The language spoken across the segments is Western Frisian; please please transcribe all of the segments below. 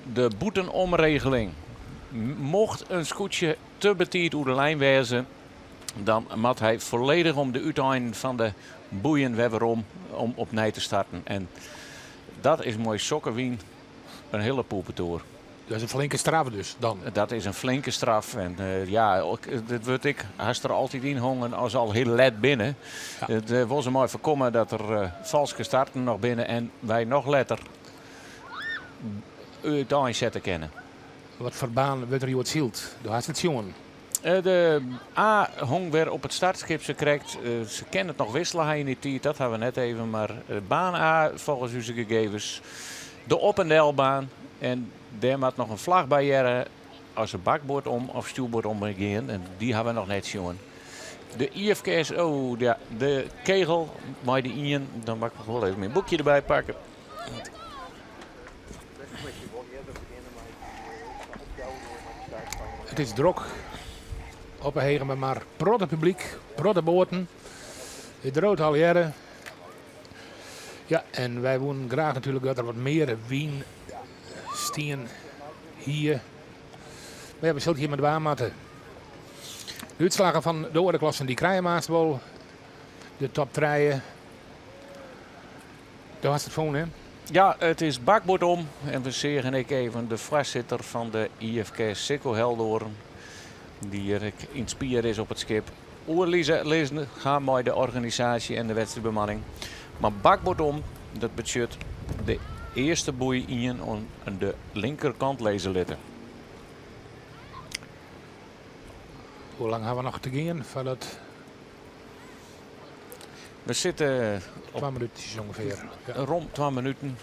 De bûtenomregeling. Mocht in skûtsje te betiid oer de lijn wêze, dan moat hy folledich om de úteinen fan de boeien wer werom om opnij te starten. En dat is mei sokke wyn in hiele poepetoer. Dat is in flinke straf dus dan? Dat is in flinke straf. En ja, it wurdt ek hast der altyd yn hongen as al hiel let binne. It wol se mei foarkomme dat der falske starten noch binne en wy noch letter útein sette kinne. Wat foar baan wurdt der hjoed syld? Do hast it sjoen. De A hong wer op it startskip sa krekt. Se kinne it noch wissele ha yn dy tiid, dat ha we net even. Mar baan A folgens ús gegevens de op en delbaan. En dêr moat noch in flach by hearre as se bakboard om of stjoerboard om gean. En dy ha we noch net sjoen. De IFKS, oh ja, de kegel mei de ien. Dan moat ik noch wol even myn boekje derby pakke. It is drok op 'e Hegemermar. Protte publyk, protte boaten. It driuwt allegearre. Ja, en wy woenen graach natuerlik dat der wat mear wyn stien hie. Mar ja, we sille it hjir mei dwaan moatte. De útslaggen fan de oare klassen dy krije we aanst wol. De top trije. Do hast it fûn, hè? Ja, it is bakboard om. En we seagen ek even de foarsitter fan de IFKS, Sicko Heldoorn, dy't hjir ek yn it spier is op it skip. Oerlizze lizzen ha mei de organisaasje en de wedstriidbemanning. Mar bakboard om, dat betsjut de earste boei ien oan de linkerkant lizze litte. Hoe lang ha we noch te gean foardat We sitte op Twa minútsjes ûngefear. Ja. Rom twa minuten.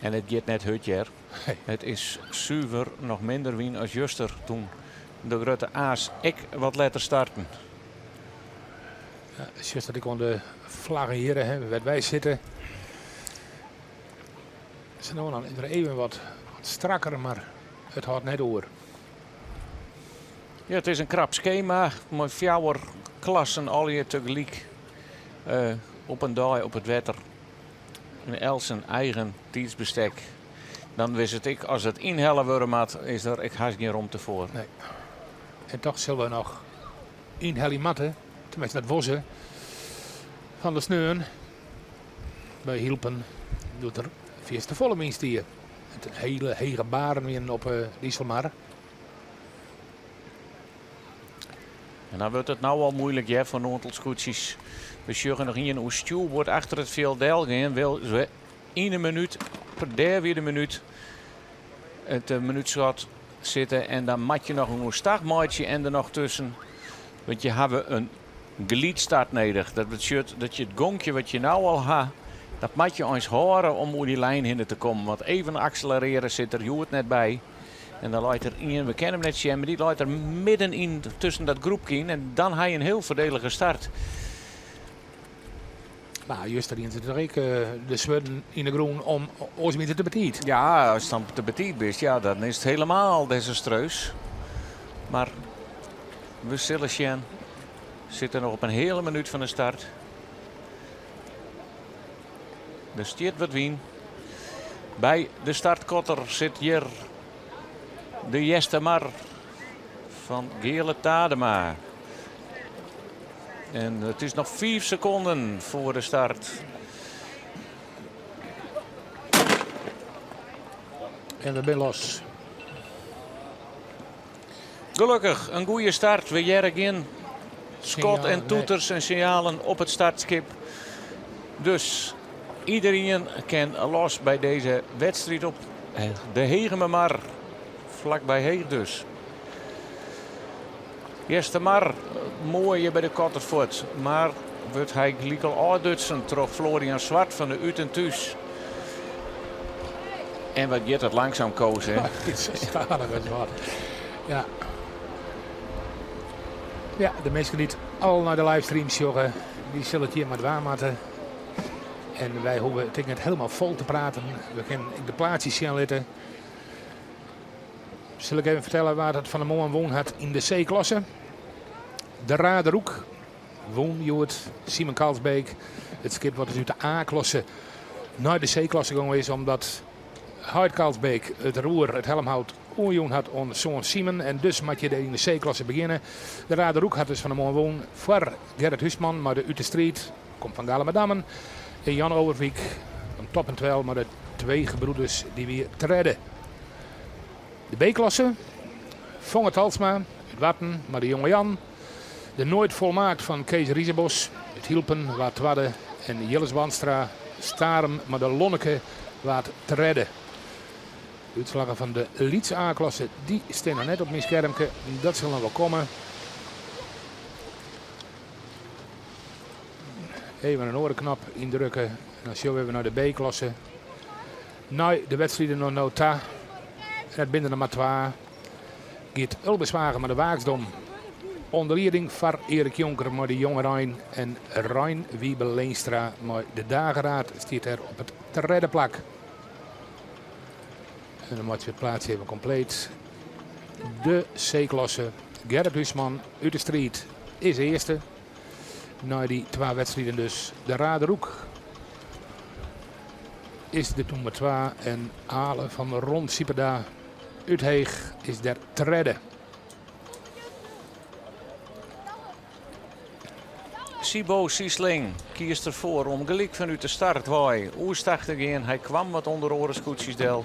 En it giet net hurd hear. Nee. It is suver noch minder wyn as juster toen de grutte A's ek wat letter starten. Ja, sjochst dat ek oan de flagge hjir, hè, wêr't wy sitte. Sa no en dan is der even wat, wat strakker, mar it hâldt net oer. Ja, it is in krap skema mei fjouwer klassen allegear tegelyk op in dei op it wetter. En elts in eigen tiidsbestek. Dan wist it ek, as it ynhelle wurde moat, is der ek hast gjin romte foar. Nee. En toch sille we noch ynhelje moatte, tenminste dat wol se, fan de sneon by Hylpen, doe't der fierste folle wyn stie. It hiele hege baren wienen op de Iselmar. En dan wurdt it no al moeilik hear foar in oantal skûtsjes. We sjogge noch ien oer stjoerboard achter it fjild del gean. Wil se yn in minút, dêr wie de minút, it eh, minútskot sitte. En dan moat je noch in oerstach meitsje en der noch tusken. Want je hawwe in glydstart nedich. Dat betsjut dat je it gonkje wat je no al ha, dat moat je eins hâlde om oer dy lijn hinne te kommen. Want even akselerearje sit der hjoed net by. En dan leit der ien, we kinne him net sjen, mar dy leit der midden yn tusken dat groepke yn. En dan ha je in hiel foardelige start. Mar juster hiene se toch ek de swurden yn de grûn om oars wie it te betiid. Ja, ast dan te betiid bist, ja, dan is it helemaal desastreus. Mar we sille sjen. Sitte noch op in heale minút fan de start. Der stiet wat wyn. By de startkotter sit hjir de Eastermar fan Geale Tadema. En it is noch fiif sekonden foar de start. En we binne los. Gelokkich, in goede start. We hearre gjin skot en toeters en sinjalen op it startskip. Dus iedereen kin los by dizze wedstriid op de Hegemermar. Flakby Heech dus. Eastermar, moai hjir by de kotter fuort. Mar wurdt hy gelyk al ôfdutsen troch Florian Zwart fan de Ut en Thús. En wat giet it langsum, Koos, hè? Stadich as wat. Ja. Ja, de minsken dy't al nei de livestream sjogge, dy sille it hjir mei dwaan moatte. En wy hoege it ek net hielendal fol te praten. We kinne ek de plaatsjes sjen litte. Sil ik even fertelle wa't it fan 'e moarn wûn hat yn de C-klasse. De Raderoek wûn hjoed Simon Kalsbeek. It skip wat dus út de A-klasse nei de C-klasse gongen is omdat. Heit Kalsbeek it roer, it helmhout, oanjûn hat oan soan Simen. En dus moat je yn de C-klasse begjinne. De Raderoek hat dus fan 'e moarn wûn foar Gerrit Huisman mei de Ut de Striid, komt fan Galamadammen. En Jan Overwyk fan Top en Twel mei de Twee Gebroeders, dy wie tredde. De B-klasse, Fonge Talsma út Warten mei de Jonge Jan. De Nooit Volmaakt fan Kees Riezebos út Hylpen waard twadde en Jilles Wanstra Starum mei de Lonneke waard tredde. De útslaggen fan de lytse A-klasse dy stean noch net op myn skermke, dat sil noch wol komme. Even in oare knop yndrukke en dan sjogge we even nei de B-klasse. Nei de wedstriden oant no ta, en dat binne der noch mar twa, giet Ulbe Zwager mei de Waaksdom oan de lieding foar Erik Jonker mei de Jonge Rein en Rein Wiebe Leenstra mei de Dageraad stiet dêr op it tredde plak. En dan meitsje we it plaatsje even kompleet. De C-klasse, Gerrit Huisman út de striid is earste. Nei dy twa wedstriden dus de Raderoek is de nûmer twa en Ale van Ron Sieperda út Heech is der tredde. Sibo Siesling kiest derfoar om gelyk fanút de start wei oerstach te gean. Hy kwam wat ûnder oare skûtsjes del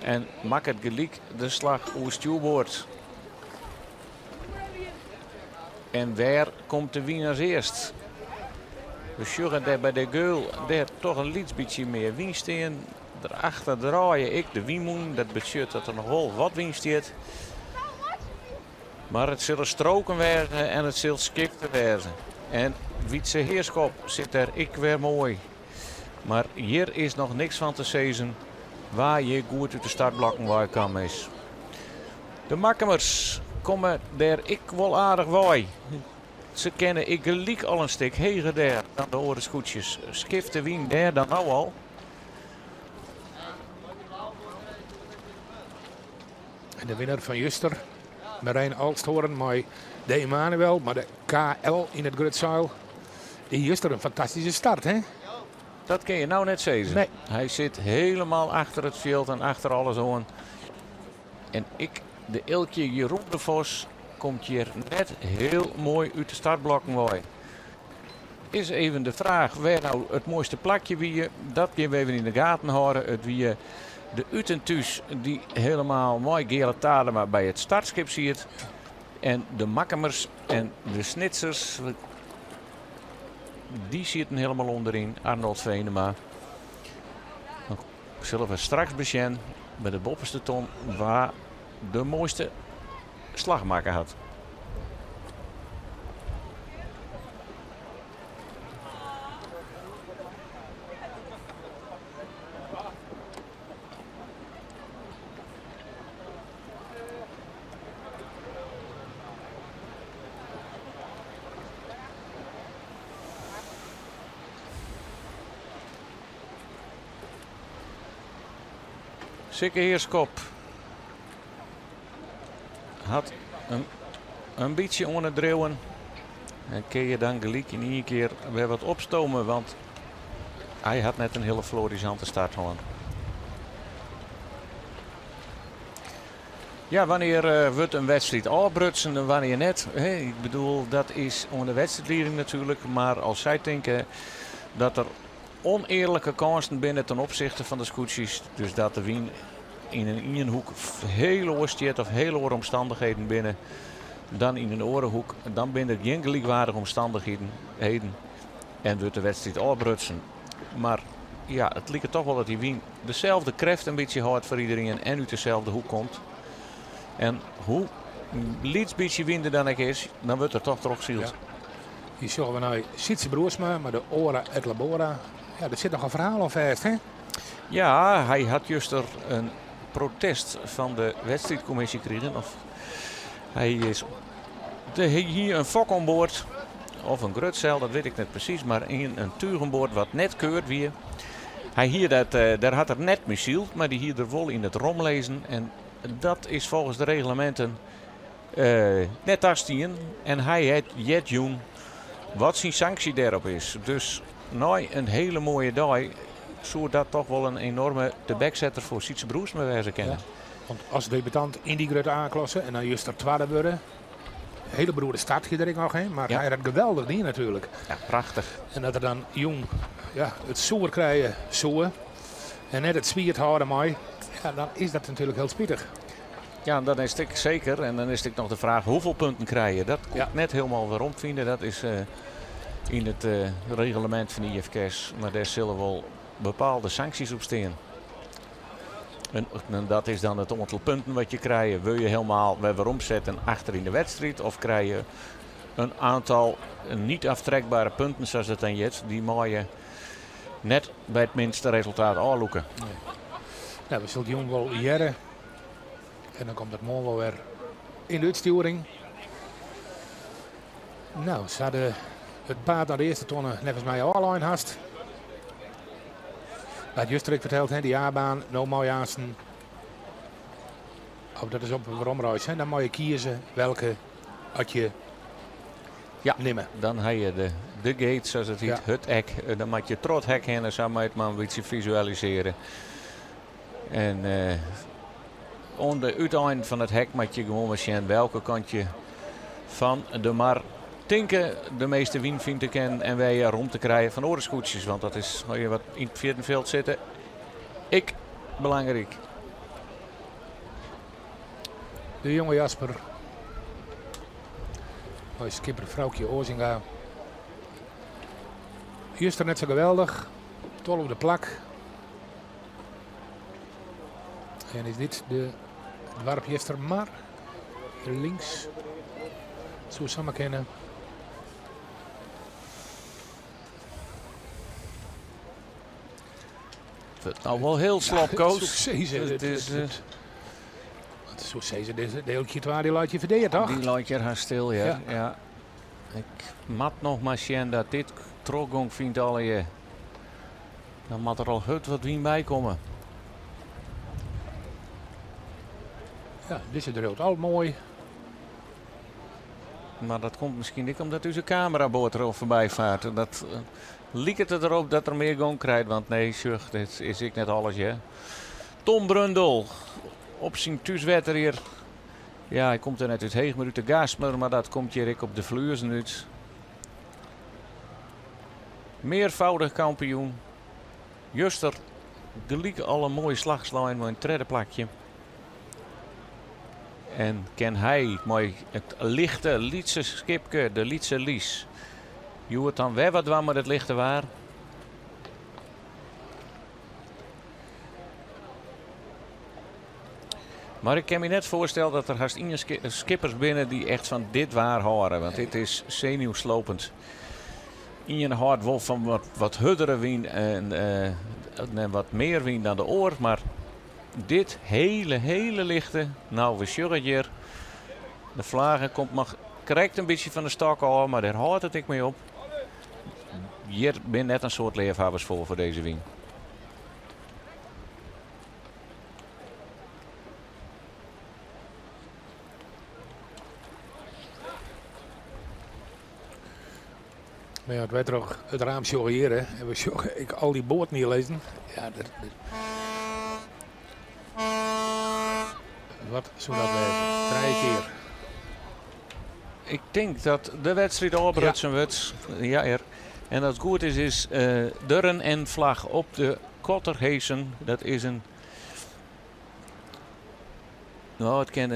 en makket gelyk de slach oer stjoerboard. En wêr komt de wyn as earst? We sjogge dêr by de geul dêr toch in lyts bytsje mear wyn stean. Derachter draaie ek de wynmûnen. Dat betsjut dat der noch wol wat wyn stiet. Mar it sille stroken wêze en it sil skifte wêze. En Wytse Heerschop sit dêr ek wer moai. Mar hjir is noch niks fan te sizzen wa hjir goed út de startblokken wei kaam is. De Makkumers komme dêr ek wol aardich wei. Se kinne ek gelyk al in stik heger dêr dan de oare skûtsjes. Skift de wyn dêr dan no al? En de winner fan juster, Marijn Alsthoorn mei de Emanuel, mei de KL yn it grutseil. Dy juster in fantastyske start, hè? Dat kin je no net sizze. Nee. Hy sit helemaal achter it fjild en achter alles oan. En ek de Eelkje Jeroen de Vos komt hjir net hiel moai út de startblokken wei. Is even de fraach wêr no it moaiste plakje wie. Dat gean we even yn de gaten hâlde. It wie de Ut en Thús dy't helemaal mei Geale Tadema by it startskip siet. En de Makkumers en de Snitsers, dy sieten helemaal ûnderyn. Arnold Venema. Dan sille we straks besjen by de boppeste ton wa de moaiste slach makke hat. Sikke Heerschop hat in bytsje oan it driuwen. En kin je dan gelyk yn ien kear wer wat opstome, want hy hat net in hiele florisante start hân. Ja, wannear wurdt in wedstriid ôfbrutsen en wannear net? Ik bedoel, dat is oan de wedstriidlieding natuerlik. Mar as sy tinke dat der onearlike kânsen binne ten opsichte fan de skûtsjes, dus dat de wyn yn in ien hoek hiel oars stiet of hiel oare omstannichheden binne dan yn in oare hoek, dan binne der gjin gelykwaardige omstannichheden en wurdt de wedstriid ôfbrutsen. Mar ja, it liket toch wol dat dy wyn deselfde krêft in bytsje hâldt foar iderien en út deselde hoek komt. En hoe lyts bytsje wyn der dan ek is, dan wurdt der toch trochsyld. Ja. Hjir sjogge we nei Sytse Broersma mei de Ora et Labora. Ja, der sit noch in ferhaal oan fêst, hè? Ja, hy hat juster in protest fan de wedstriidkommisje krigen. Of hy is de hie in fok oan board, of in grutseil, dat wit ik net presys, mar in túch oan board wat net keurd wie. Hy hie dat, dêr hat er net mei syld, mar dy hie er wol yn it rom lizzen. En dat is folgens de regleminten net tastien. En hy hat heard jûn wat syn sanksje dêrop is. Dus nei in hiele moaie dei Soe dat toch wol in enorme tebeksetter foar Sytse Broersma wêze kinne. Ja, want as debutant yn dy grutte A-klasse en dan juster twadde wurde. Hele beroerde start hie der ek noch, hè? Mar hy hat it geweldich dien natuerlik. Ja, prachtich. En dat er dan jûn ja, it soer krije soe en net it swiet hâlde mei, ja, dan is dat natuerlik hiel spitich. Ja, dan is it ek seker. En dan is it ek noch de fraach hoefolle punten krije je. Dat koe ik net hielendal werom fine. Dat is yn it reglemint fan de IFKS. Mar dêr sille wol bepaalde sanksjes op stean. En dat is dan it oantal punten wat je krije. Wurde je helemaal wer weromsetten achter yn de wedstriid of krije je in aantal niet aftrekbare punten, sa't it dan hjit, dy meie je net by it minste resultaat ôflûke. Nee. Nou, we sille jûn wol hearre. En dan komt it moarn wol wer yn de útstjoering. Nou, sa de, it paad nei de earste tonne neffens my ôflein hast. Wat juster ek ferteld, hè, dy A-baan, no mei aansten. Of dat is op weromreis, hè, dan mei je kieze welke at je nimme. Dan ha je de gate, sa't it hjit, it hek. Dan moat je troch it hek hinne, sa moat je it mar in bytsje fisualisearje. En oan de útein fan it hek moat je gewoan mar sjen welke kant je fan de mar tinke de measte wyn fine te kinnen en wêr je romte krije fan oare skûtsjes. Want dat is, as je wat yn it fjirde sitte, ek belangryk. De jonge Jasper. Mei skipper Froukje Ozinga. Juster net sa geweldich. 12e plak. En is dit de doarp Eastermar? Links. Soe samar kinne. It wurdt no wol hiel slop, Koos. Het is, soe sizze, dizze deeltje 2 dy leit hjir ferdeard, toch? Dy leit hjir hast stil, ja. Ja. Ik moat noch mar sjen dat dit trochgong fynt allegear. Dan moat der al hurd wat wyn by komme. Ja, dizze driuwt al moai. Mar dat komt miskien ek omdat ús kameraboat der al foarby fart. Dat liket it derop dat er mear gong krijt, want nee, sjoch, dit is ek net alles, hè. Tom Brundel op syn thúswetter hjir. Ja, hy komt der net út Heech, mar út de Gaastmer, mar dat komt hjir ek op de Fluezen út. Mearfâldich kampioen. Juster gelyk al in moaie slach slein mei in tredde plakje. En kin hy mei it lichte lytse skipke, de lytse Lies, hjoed dan wer wat dwaan mei dat lichte waar? Mar ik kin my net foarstelle dat der hast ien skippers binne dy't echt fan dit waar hâlde. Want dit is senuwslopend. Ien hâldt wol fan wat hurdere wyn en wat mear wyn dan de oar. Mar dit hele, hele lichte, nou we sjogge it hjir. De flage komt noch krekt in bytsje fan de stok ôf, mar dêr hâldt it ek mei op. Hjir binne net in soad leafhawwers foar, foar dizze wyn. Mar ja, as wy troch it raam sjogge hjir hè, en we sjogge ek al dy boaten hjir lizzen. Ja, dat, wat soe dat wêze? Trije kear. Ik tink dat de wedstriid ôfbrutsen wurdt. Ja, er. En as it goed is, is der in N-flach op de kotter hesen. Dat is in. Nou, it kin.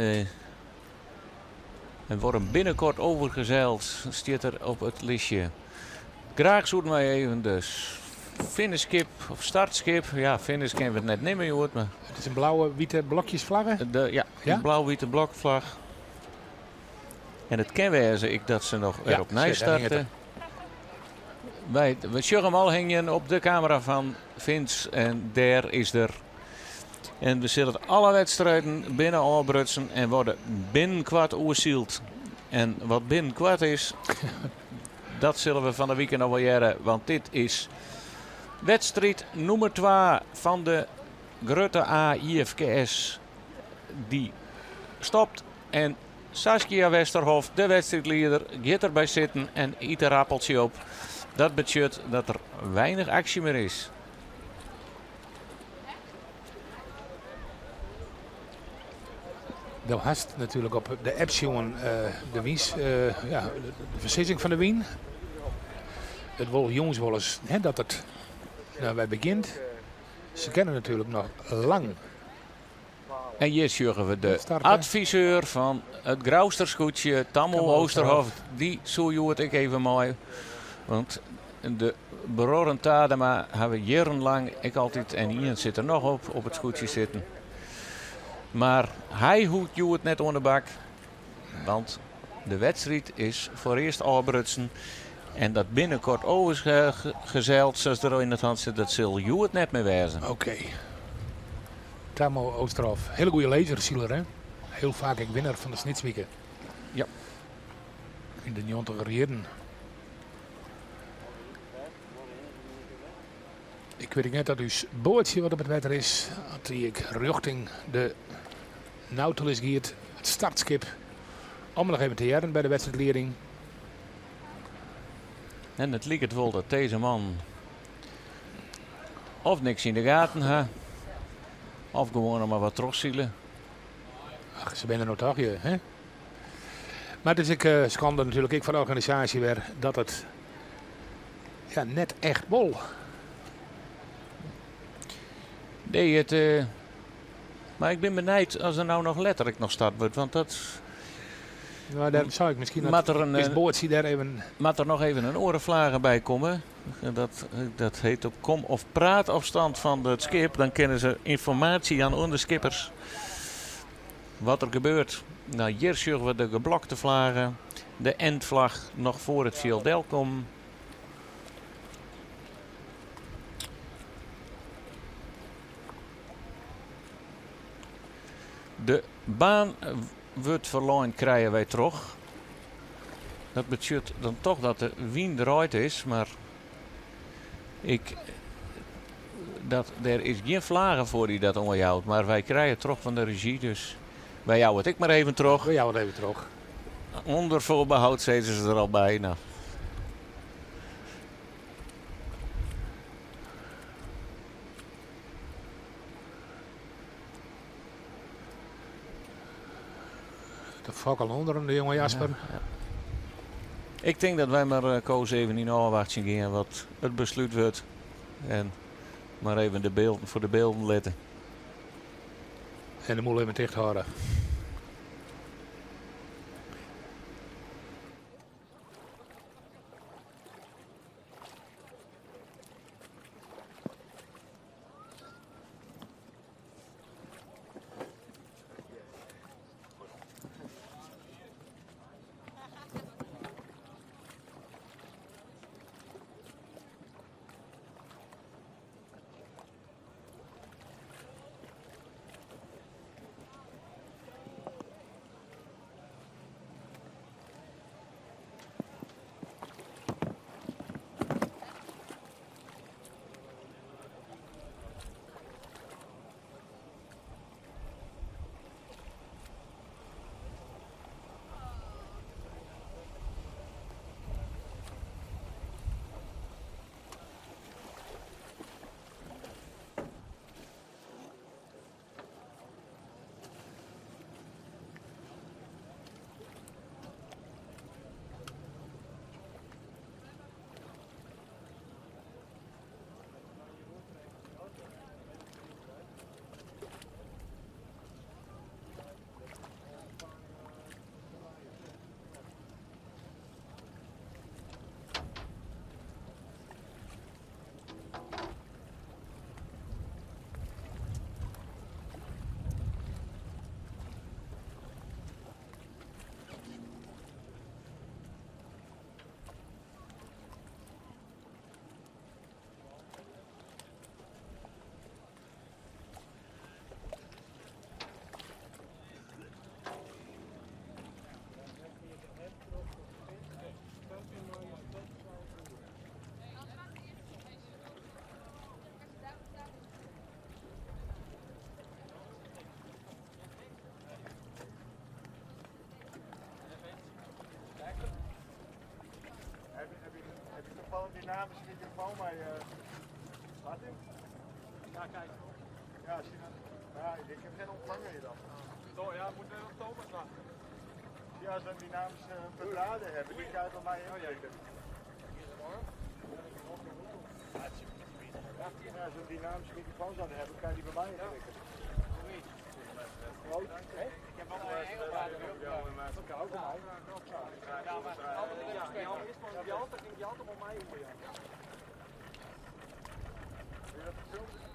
En worden binnenkort overgezeild, stiet der op it listje. Graach soenen wy even de finishskip of startskip. Ja, finish kinne we it net neame, hjoed. Mar It is in blauwe, wite blokjesflagge? De, ja, Ja? in blau-wite blokflach. En it kin wêze ek dat se noch wer opnij sjoch, dêr hinget starte. Wy, we sjogge him al hingjen op de kamera fan Vince en dêr is er. En we sille alle wedstriden binne ôfbrutsen en wurde binnenkoart oersyld. En wat binnenkoart is, dat sille we fan 'e wike noch wol hearre. Want dit is wedstriid nûmer 2 fan de grutte A IFKS. Dy stopt en Saskia Westerhof, de wedstriidlieder, giet derby sitten en yt in rappeltsje op. Dat betsjut dat der weinich aksje mear is. Do hast natuerlik op de app sjoen de wyn, ja, de fersizzing fan de wyn. It wol jûns wolris, hè, dat it no wer begjint. Se kinne natuerlik noch lang. En hjir sjogge we de adviseur fan it Grouster skûtsje, Tammo Oosterhof. Dy soe hjoed ek even mei. Want de bruorren Tadema hawwe jierrenlang ek altyd, en ien sit der noch op, op it skûtsje sitten. Mar hy hoecht hjoed net oan de bak, want de wedstriid is foarearst ôfbrutsen. En dat binnenkort overgezeild, sa't der yn it hand sit, dat sil hjoed net mear wêze. Oké. Tammo Oosterhof, hiele goede lasersiler, hè? Hiel faak ek winner fan de Snitswike. Ja. Yn de njontiger jierren. Ik wit ek net dat ús boatsje wat op it wetter is, at dy ek rjochting de Nautilus giet, it startskip, om noch even te hearren by de wedstriidlieding. En it liket wol dat dizze man of niks yn de gaten ha, of gewoan noch mar wat trochsile. Ach, se binne der no toch, je, hè? Mar it is ek skande natuerlik ek foar de organisaasje wer dat it ja, net echt wol. Nee, it, mar ik bin benijd as der no noch letter ek noch start wurdt, want dat. Nou, dêr sei ik miskien dat der in, is boatsje dêr even. Moat der noch even in oare flage by komme? Dat heet op kom- of praatafstand fan it skip. Dan kinne se ynformaasje jaan oan de skippers wat der gebeurt. Nou, hjir sjogge we de geblokte flage, de endflach noch foar it fjild delkommen. De baan wurdt ferlein krije wy troch. Dat betsjut dan toch dat de wyn draaid is, mar ik, dat, der is gjin flage foar dy't dat oanjout. Mar wy krije it troch fan de rezjy, dus wy jouwe it ek mar even troch. We jouwe it even troch. Under voorbehoud sizze se der al by. Nou. De fokkel ûnder him, de jonge Jasper. Ja, ja. Ik tink dat wy mar eh, Koos even yn ôfwachtsjen gean wat it beslút wurdt. En mar even de bylden foar de bylden litte. En de mûle even ticht hâlde. Ja, als we een dynamische verdraden hebben, die kan je bij mij inprikken. Ja, als we een dynamische microfoon zouden hebben, kan je die bij mij inprikken. Oh, hè? Ik heb wel een heel Dat kan ook bij mij. Ja, maar altijd om mij Wil je dat gefilmd?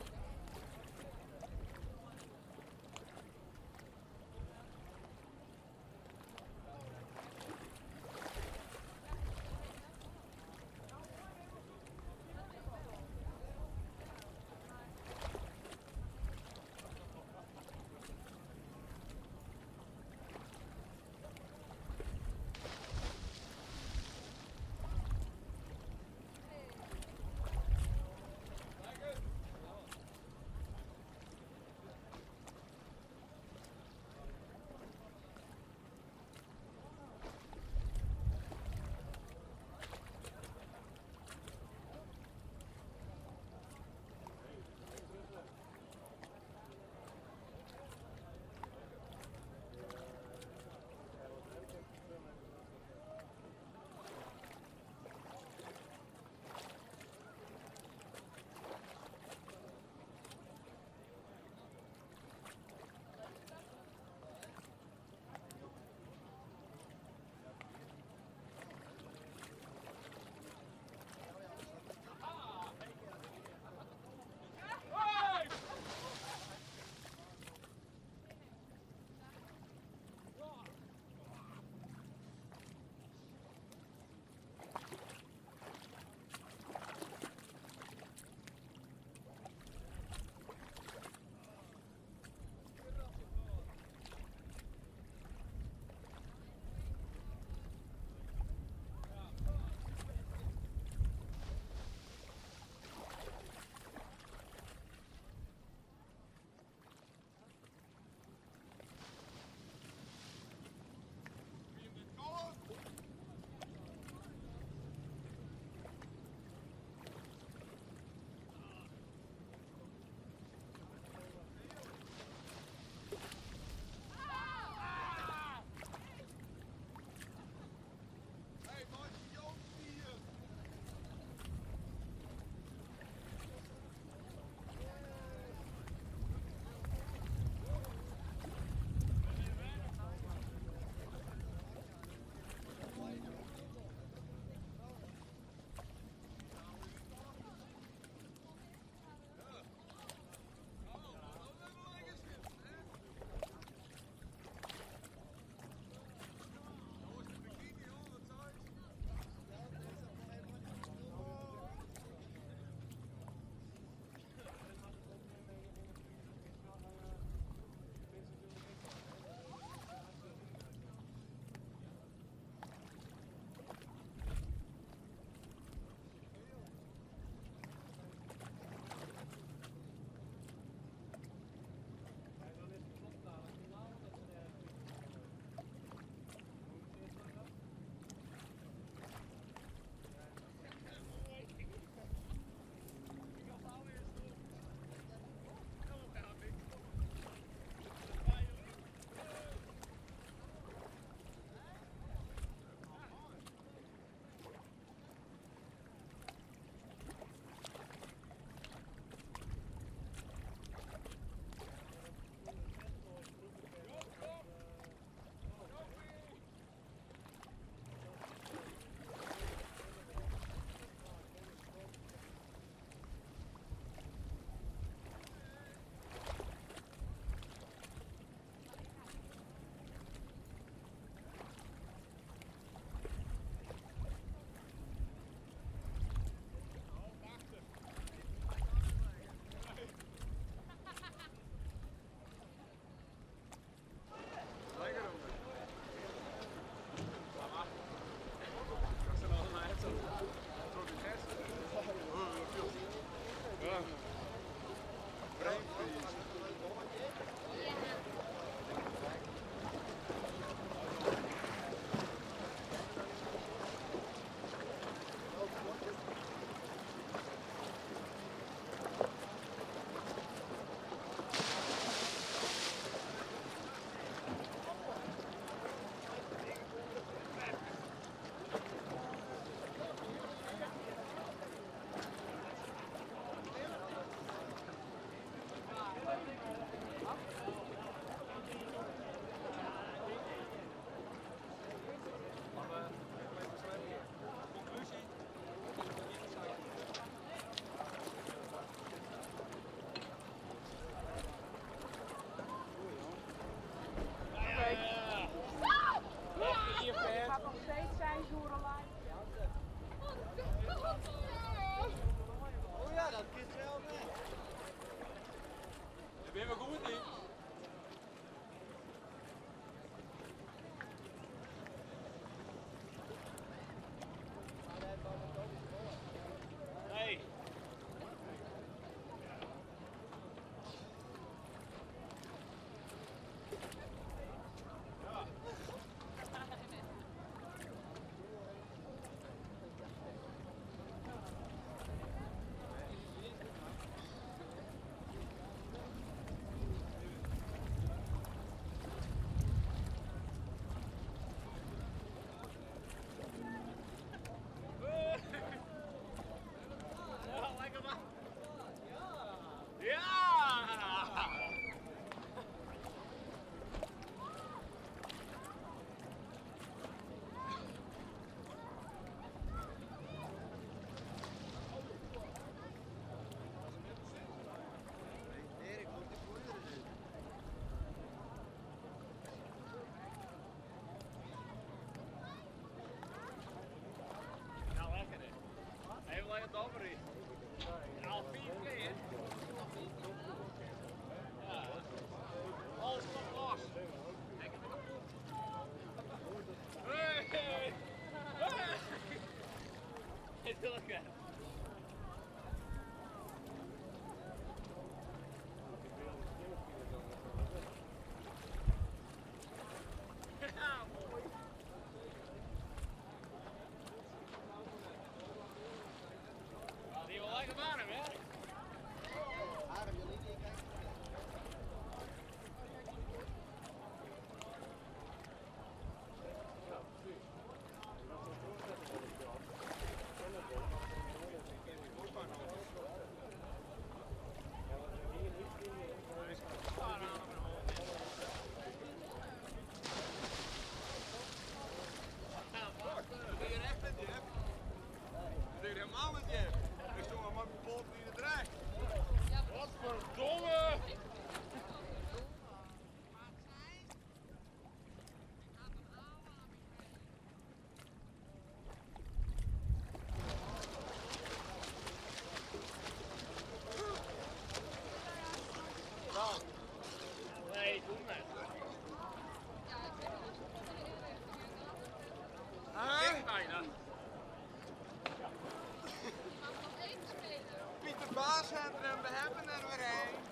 Pieter Baas heeft er en we hebben er weer een.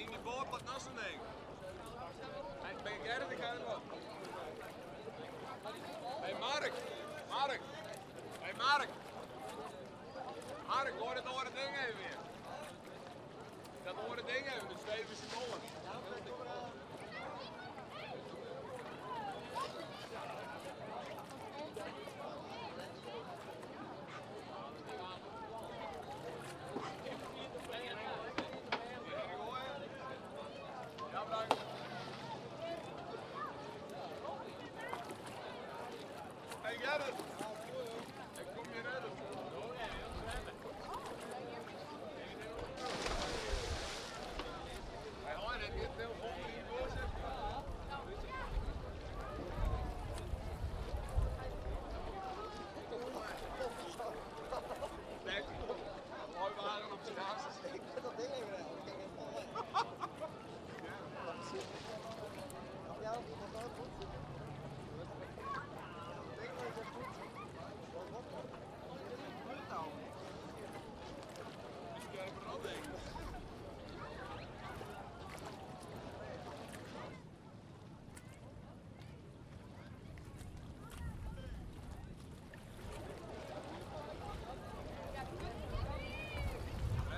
In die boot wat nog zo'n ding. Hey, ben ik Gerrit? Ik ga er wat. Hey Mark, Mark. Hey Mark. Mark, hoor het oren ding even weer. Dat oren ding even, de Steven seconden. Ja, bedankt. Hey Gerrit. Ik kom je redden. Hey, hoi, heb je telefoon die hiervoor zit? Nee, mooi waren op zijn basis. Ik ben dat ding even aan. Ik kijk even Ja, dat is wel goed. Dat ding is echt goed. Wat wat? Nou. Ik heb er al ding.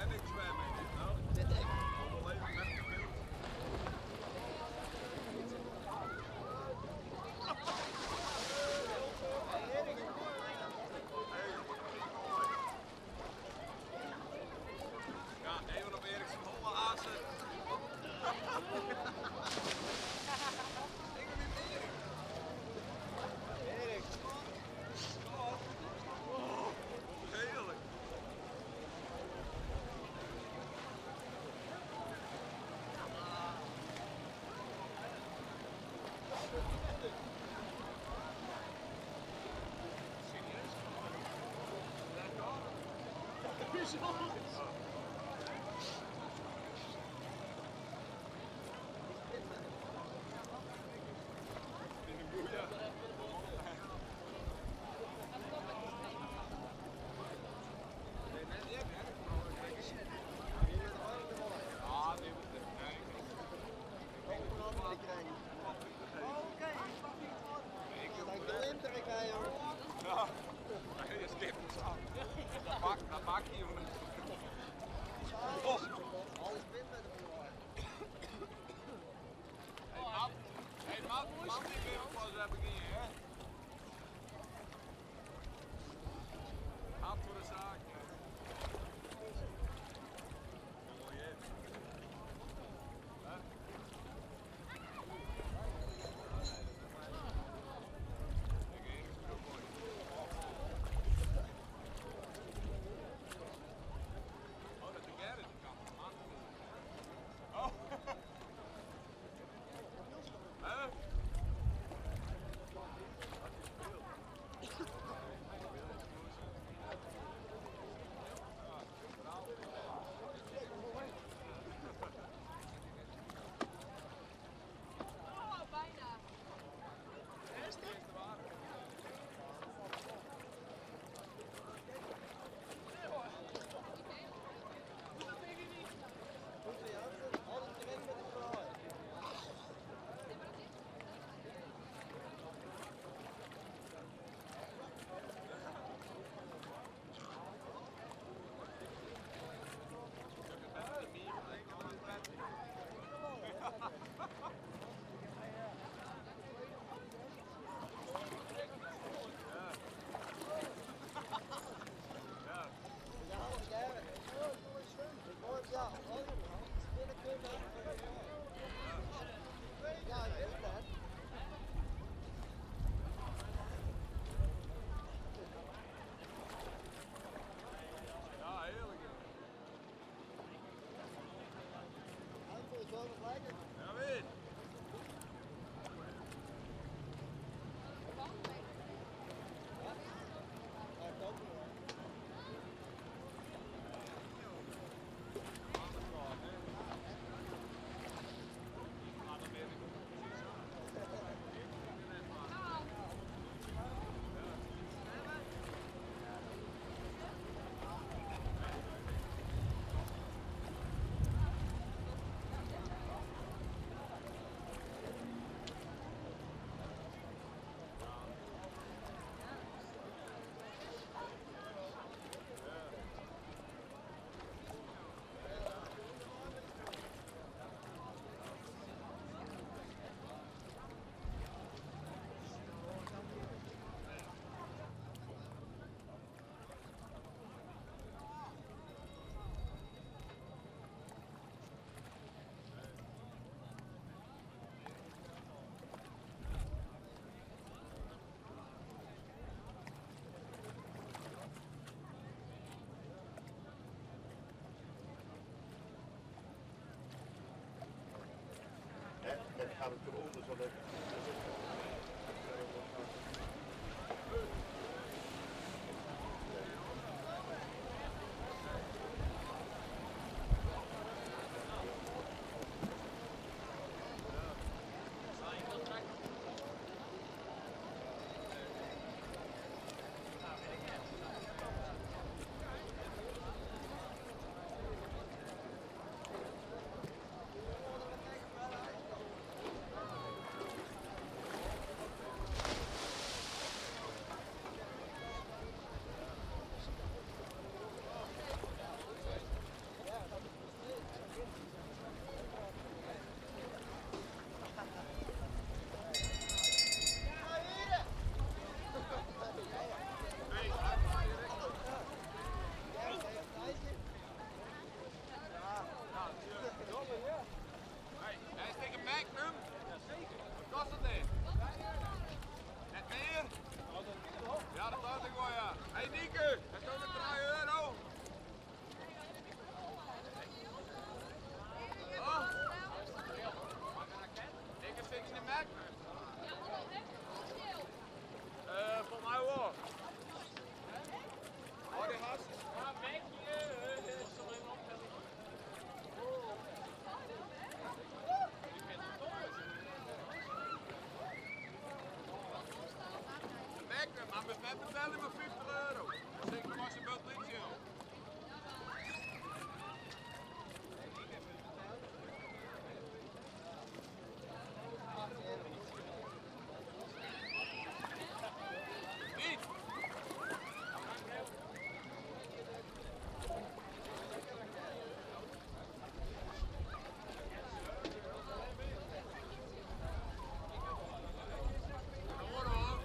En ik zwem in. Nou, Dit ik. overleven met de beeld. Ja, even op Erik zijn holle azen. Ik ben niet Erik. Erik. Oh, heerlijk. Serieus? In de boer, ja. Nee, net niet, hè? Ah, nee, nee. Oké, ik de ik bij, hoor. Ja, nee, dat is aan. Dat maakt, dat maakt niet, jongen. Oh. Alles wint met de boer. Hey, man. Hey, man, man, die wil pas heb ik niet, hè? Hard voor de zaak, hè. Mooi, hè? Hè? Ik Erik is ook mooi. Oh, dat de Gerrit kan. Man. Oh. Hè? Oh, bijna. Goed zo, Jansen. Altijd erin met de vrouw. Ja, Gerrit. Ja, ja, ik weet het. Ja, heerlijk. Aanvoel is wel nog lekker. Ja, weet. Ja, ik ook wel. Gaat het eronder zodat. Hey, hij is tegen Magnum. Jazeker. Wat kost het denn? Net meer? Ja, dat dacht ik wel, ja. Hey Nieke, dat is ook €3. Oh. Dikke zit in de Magnum. Volgens mij wel. Oh, die gast. Magnum, maar met betalen maar €50. Zeker als je belt niet, joh. Niet. Hoor hoor.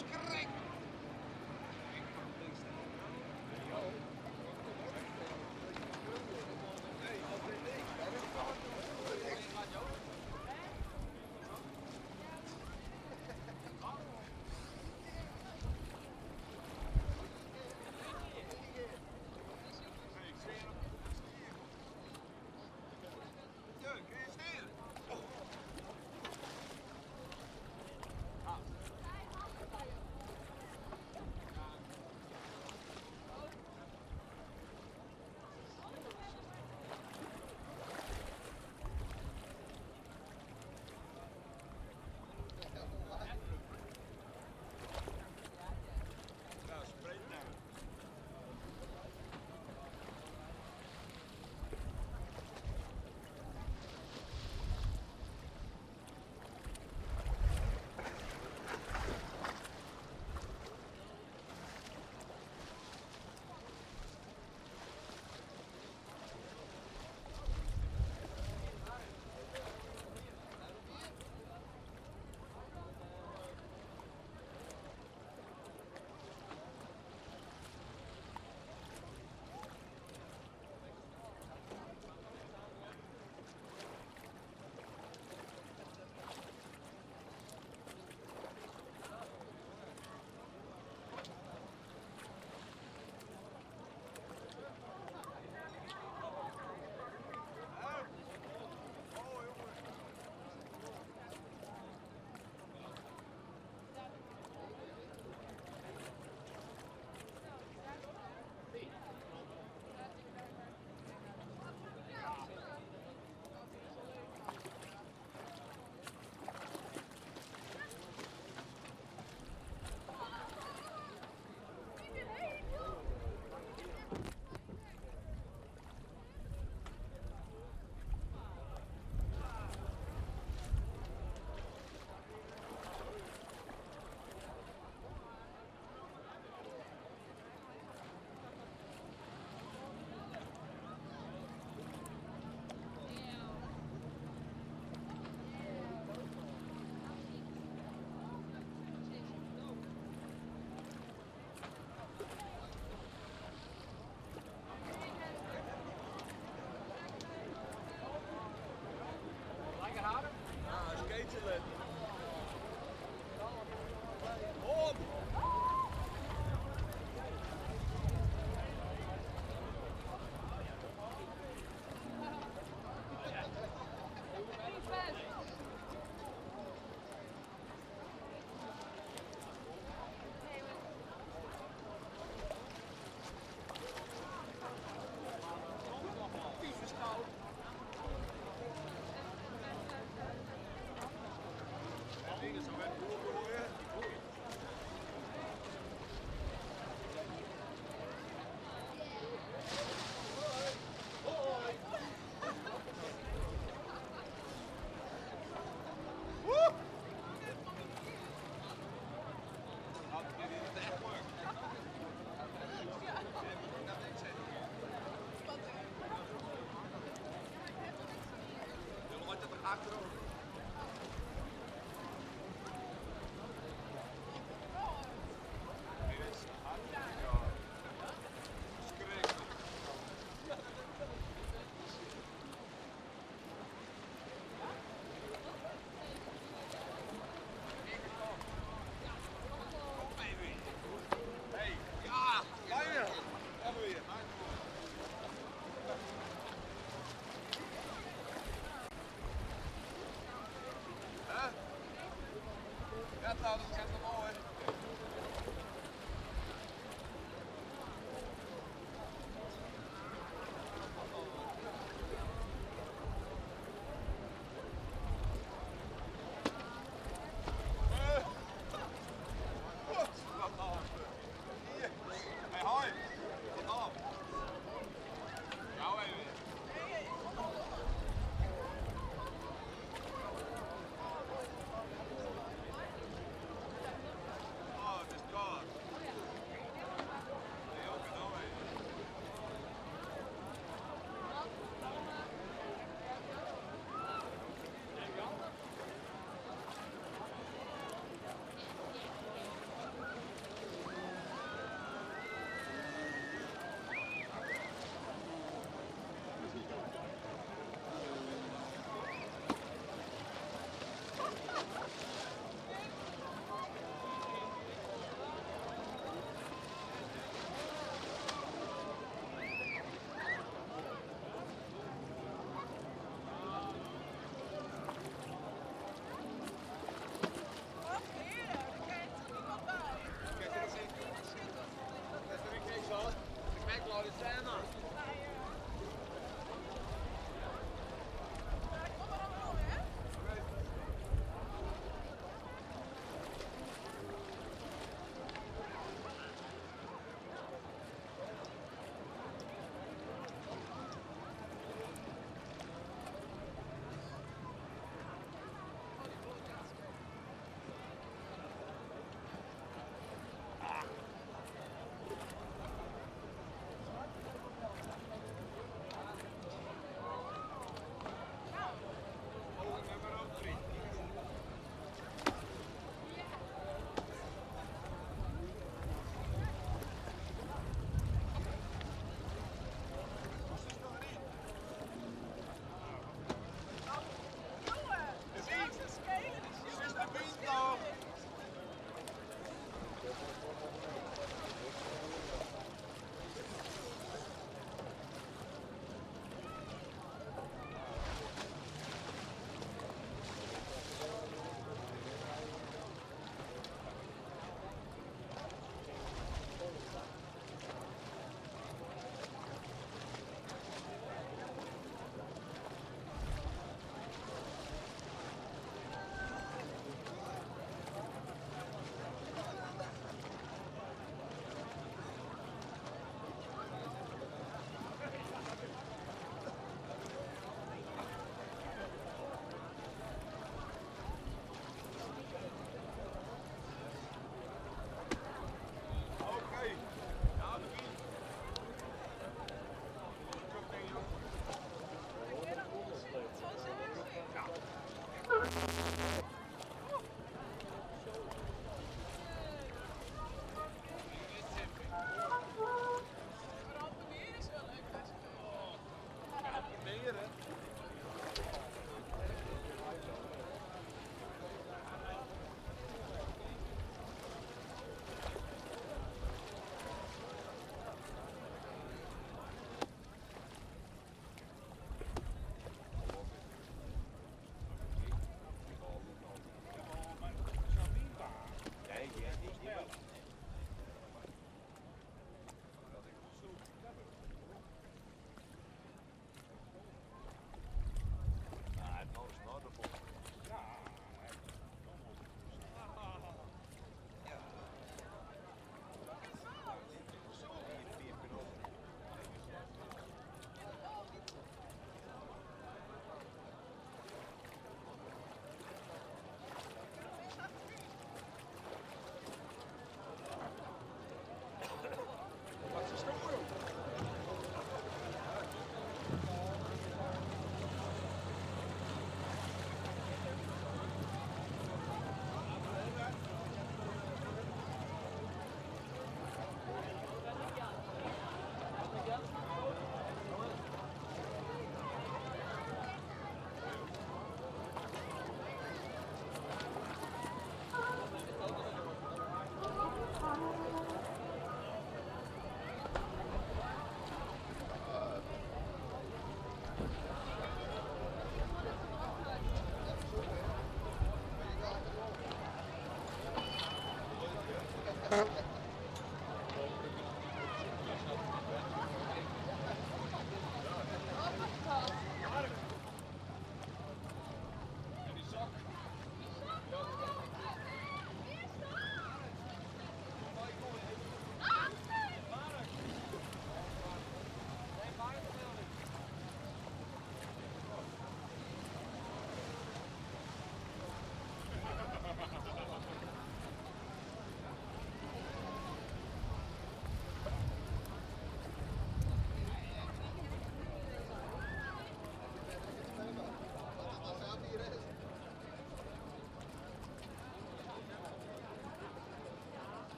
Skrik! Ja,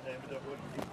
nee, maar dat wordt niet.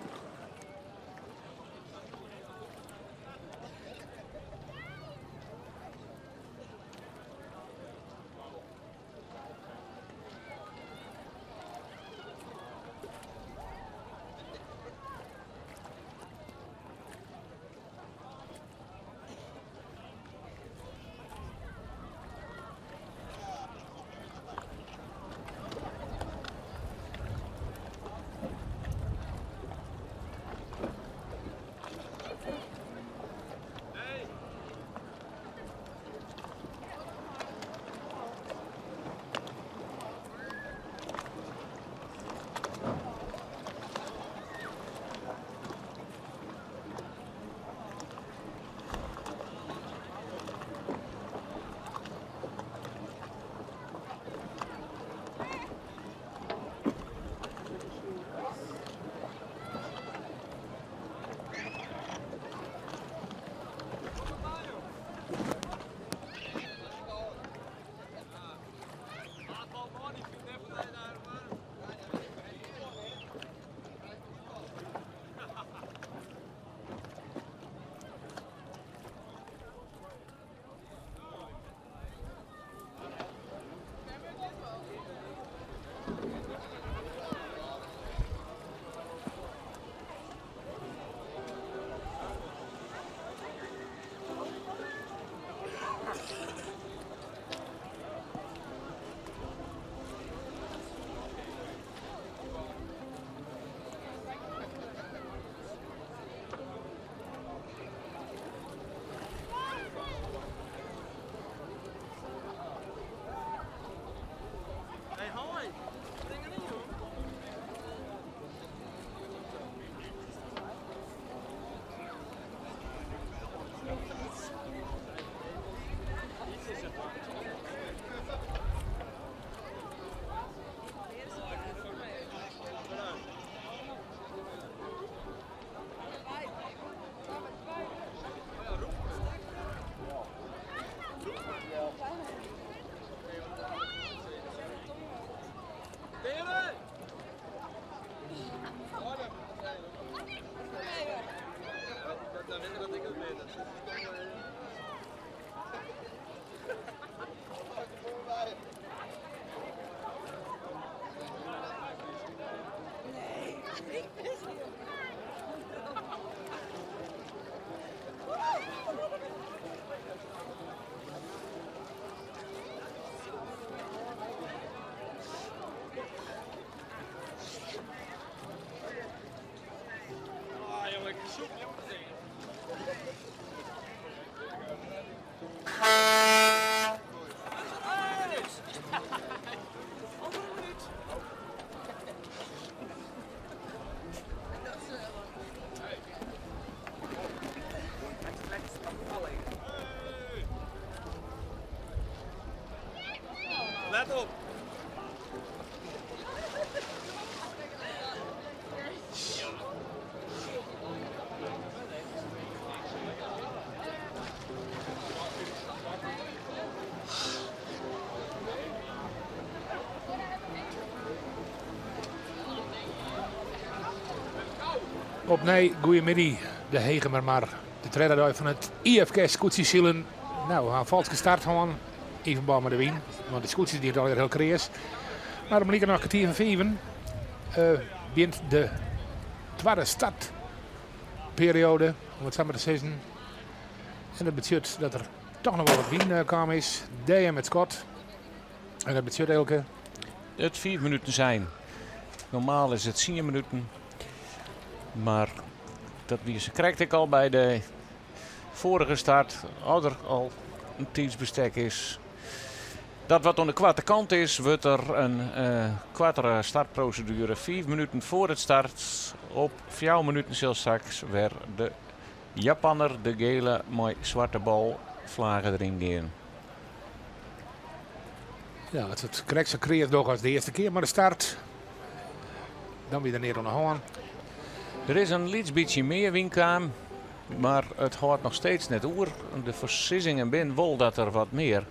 Let op. Opnij goeiemiddei, de Hegemermar. De tredde dei fan it IFKS skûtsjesilen. No, we ha in falske start hân yn ferbân mei de wyn, want de skûtsjes dienen it allegear hiel kreas. Mar om likernôch kertier foar fiven begjint de twadde startperioade, om it sa mar te sizzen. En dat betsjut dat der toch noch wol wat wyn kaam is. DM it skot. En dat betsjut Eelke? It 5 minuten zijn. Normaal is it 10 minuten. Mar dat wie se krekt ek al by de foarige start. As der al in tiidsbestek is dat wat oan de koarte kant is, wurdt der in koartere startproseduere. 5 minuten foar it start. Op 4 minuten sil straks wer de Japanner, de gele mei swarte bal, flage deryn gean. Ja, as it krekt sa kreas docht as de earste kear mei de start, dan wie der neat oan de hân. Der is in lyts bytsje mear wyn kaam, mar it hâldt noch steeds net oer. De foarsizzingen binne wol dat der wat mear,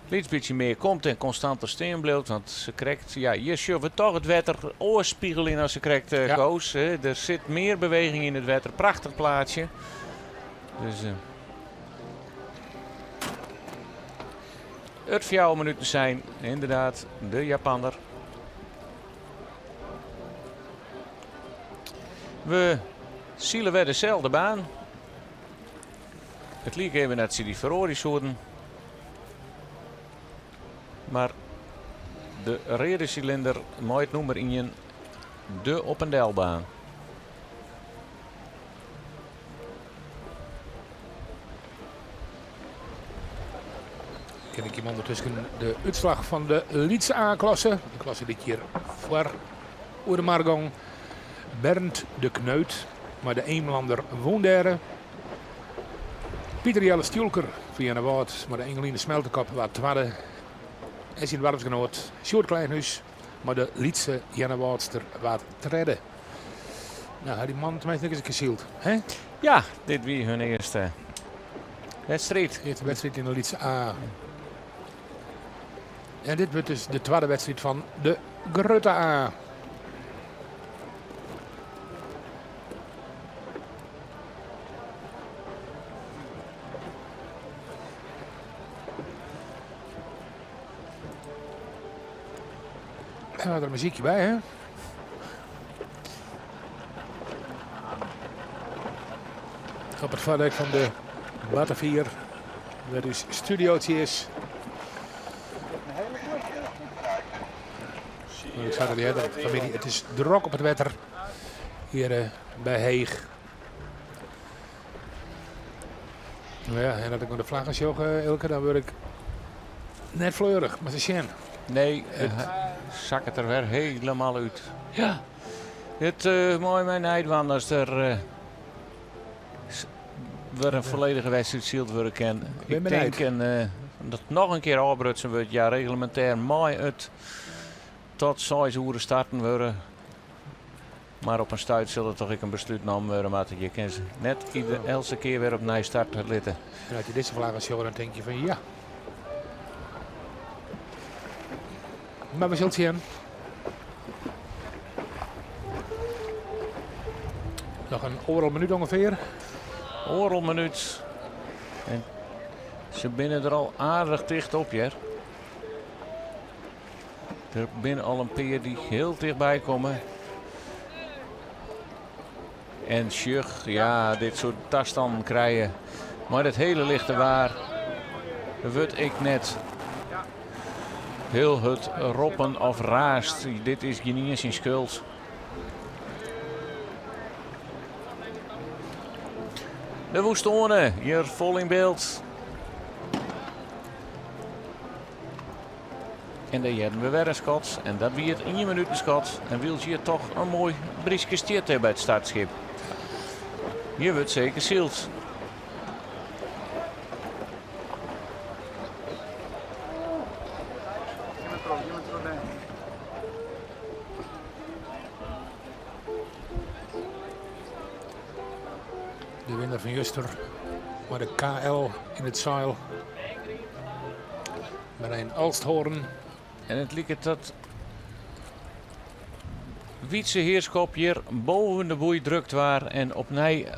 lyts bytsje mear komt en konstanter stean bliuwt. Want se krekt, ja, hjir sjogge we toch it wetter oars spigeljen as se krekt koos. Der sit mear beweging yn it wetter. Prachtich plaatsje. Dus it 4 minuten zijn inderdaad de Japanner. We sile wer deselde baan. It like even dat se dy feroarje soenen. Mar de reade silinder mei it nûmer ien, de op en delbaan. Kin ik jim ûndertusken de útslach fan de lytse A-klasse, de klasse dy't hjir foar oer de mar gong. Bernd de Kneut mei de Eemlander wûn dêre. Pieter Jelle Stjoelker fan Earnewâld mei de Engeline Smeltekop waard twadde. En syn doarpsgenoat Sjoerd Kleinhuis mei de lytse Earnewâldster waard tredde. Nou, ha dy mannen tenminste ek ris in kear syld, hè? Ja, dit wie hun earste wedstriid. Earste wedstriid yn de lytse A. En dit wurdt dus de twadde wedstriid fan de grutte A. En we hadden er een muziekje bij, hè? Op it foardek fan de Batavier, wêr't ús studiootje is. Ik sei it earder, famylje, it is drok op it wetter hjir by Heech. No ja, en as ik nei de flaggen sjoch, Eelke, dan wurd ik net fleurich, mar se sjen. Nee, it sakket der wer hielendal út. Ja, it mei my neidwaan as der wer in folledige wedstriid syld wurde kin. Ben Ik tink benijd. dat noch in kear ôfbrutsen wurdt. Ja, reglemintêr mei it tot 6 oere starten wurde. Mar op in stuit sil der toch ek in beslút nommen wurde moatte. Je kinne se net ieder, eltse kear wer opnij starte litte. En as je dizze flaggen sjogge, dan tink je fan ja. Mar we sille sjen. Noch in oardel minút ûngefear. Oardel minút. En se binne der al aardich ticht op, hear. Der binne al in pear dy't hiel tichtby komme. En sjoch, ja, dit soart tastannen krije mei dat hiele lichte waar wurdt ek net hiel hurd roppen of raasd. Dit is gjinien syn skuld. De Woestoane, hjir fol yn byld. En dêr hearden we wer in skot. En dat wie it ien minuten skot. En wylst hjir toch in moai bryske stiet by it startskip. Hjir wurdt seker syld. winner fan juster mei de KL yn it seil. Marijn Alsthoorn. En it liket dat Wytse Heerschop hjir boven de boei drukt waar en opnij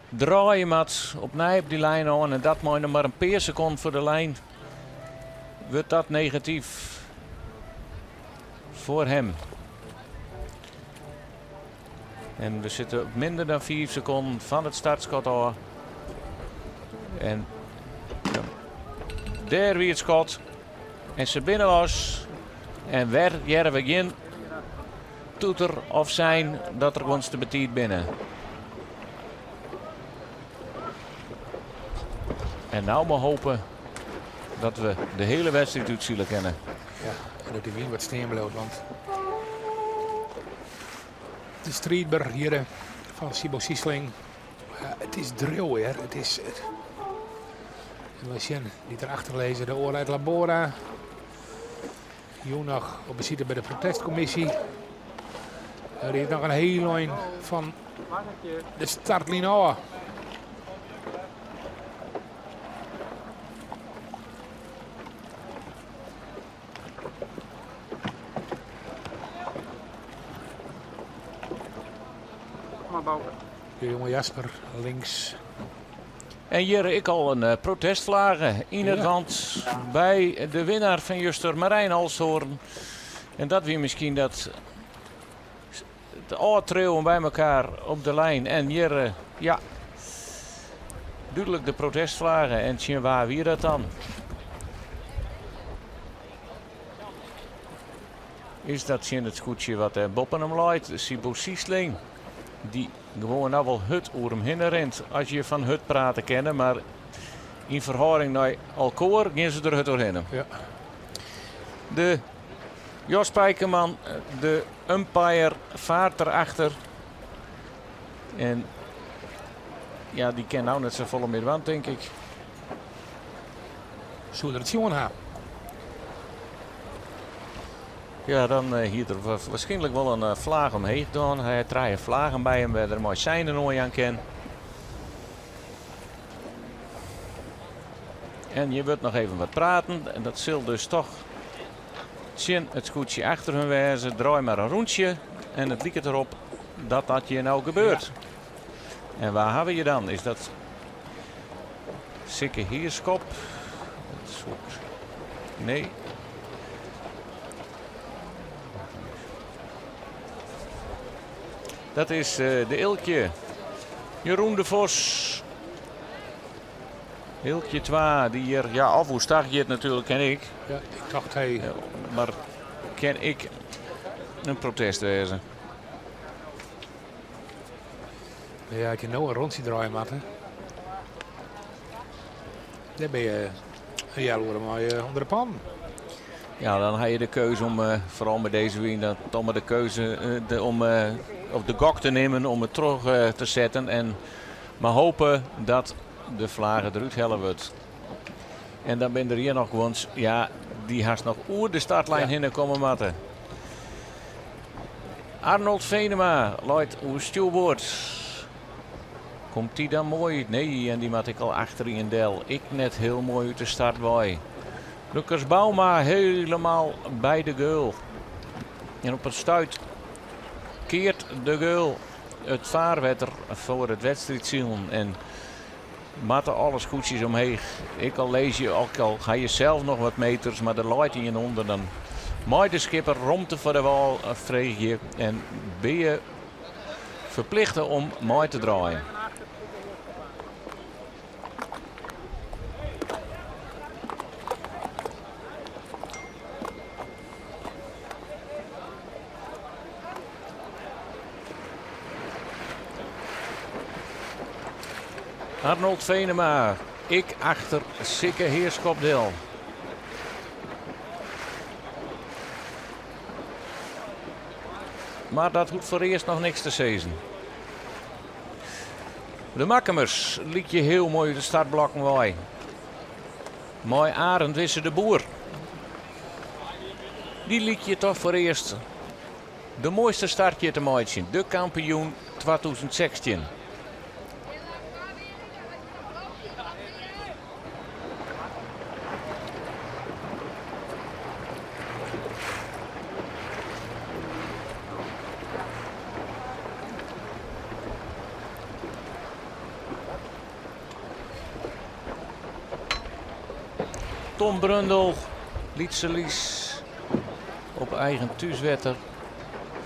draaie moat. Opnij op dy lijn oan en dat mei noch mar in pear sekonden foar de lijn wurdt dat negatyf foar him. En we sitte op minder dan 5 sekonden fan it startskot ôf. En dêr wie it skot. En se binne los. En wer hearre we gjin toeter of sein dat der guonts te betiid binne. En no mar hope dat we de hiele wedstriid útsile kinne. Ja, en dat dy wyn wat stean bliuwt, want de striidber hjir fan Siebo Siesling, ja, it is driuw hear. It is, it... En we sjen dy't erachter lizze, de Oorheid Labora. Jûn noch op besite by de protestkommisje. Der is noch in hiel ein fan de startline ôf. De jonge Jasper links. En hjir ek al in protestflage yn it want by de winnaar fan juster, Marijn Alshoorn. En dat wie miskien dat it ôftriuwen by elkoar op de lijn. En hjir, ja, dúdlik de protestflage. En tsjin wa wie dat dan? Is dat tsjin it skûtsje wat dêr boppen him leit, Siebo Siesling, dy't gewoan no wol hurd oer him hinne rint, as je fan hurd prate kinne, mar yn ferhâlding nei elkoar gean se der hurd oerhinne. Ja. De Jos Spijkerman, de umpire, faart derachter. En ja, dy kin no net safolle mear dwaan, tink ik. Soe er it sjoen ha? Ja, dan hie er waarskynlik wol in flaach omheech dien. Hy hat trije flagen by him wêr't er mei seinen oanjaan kin. En hjir wurdt noch even wat praten. En dat sil dus toch tsjin it skûtsje achter hun wêze. Draai mar in rûntsje. En it liket derop dat dat hjir no gebeurt. En wa hawwe je dan? Is dat Sikke Heerschop? Dat soe Nee. Dat is de Eelkje. Jeroen de Vos. Eelkje 2, dy hjir, ja, of oerstag giet natuerlik, ken ik. Ja, ik tocht hy. Ja, mar kin ek in protest wêze. Ja, as je no in rûntsje draaie moatte, dêr binne je in healoere mei ûnder de pannen. Ja, dan ha je de keuze om, foaral mei dizze wyn, dan toch mar de keuze om of de gok te nimmen om it troch te setten en mar hope dat de flage derút helle wurdt. En dan binne der hjir noch guonts, ja, dy hast noch oer de startlijn hinne komme moatte. Arnold Venema leit oer stjoerboard. Komt dy dan moai út? Nee, en dy moat ek al achter ien del. Ek net hiel moai út de start wei. Lucas Bouma helemaal by de geul. En op it stuit keart de geul it faarwetter foar it wedstriidsilen. En moatte alle skûtsjes omheech. Ek al lizze je, ek al ha je sels noch wat meters, mar der leit ien ûnder, dan mei de skipper romte foar de wâl freegje en bin je ferplichte om mei te draaien. Arnold Venema, ek achter Sikke Heerschop del. Mar dat hoecht foarearst noch niks te sizzen. De Makkumers lykje hiel moai út de startblokken wei. Mei Arend Wisse de Boer. Dy lykje toch foarearst de moaiste startje te meitsjen. De kampioen 2016. Tom Brundel, Lytse Lys op eigen thúswetter.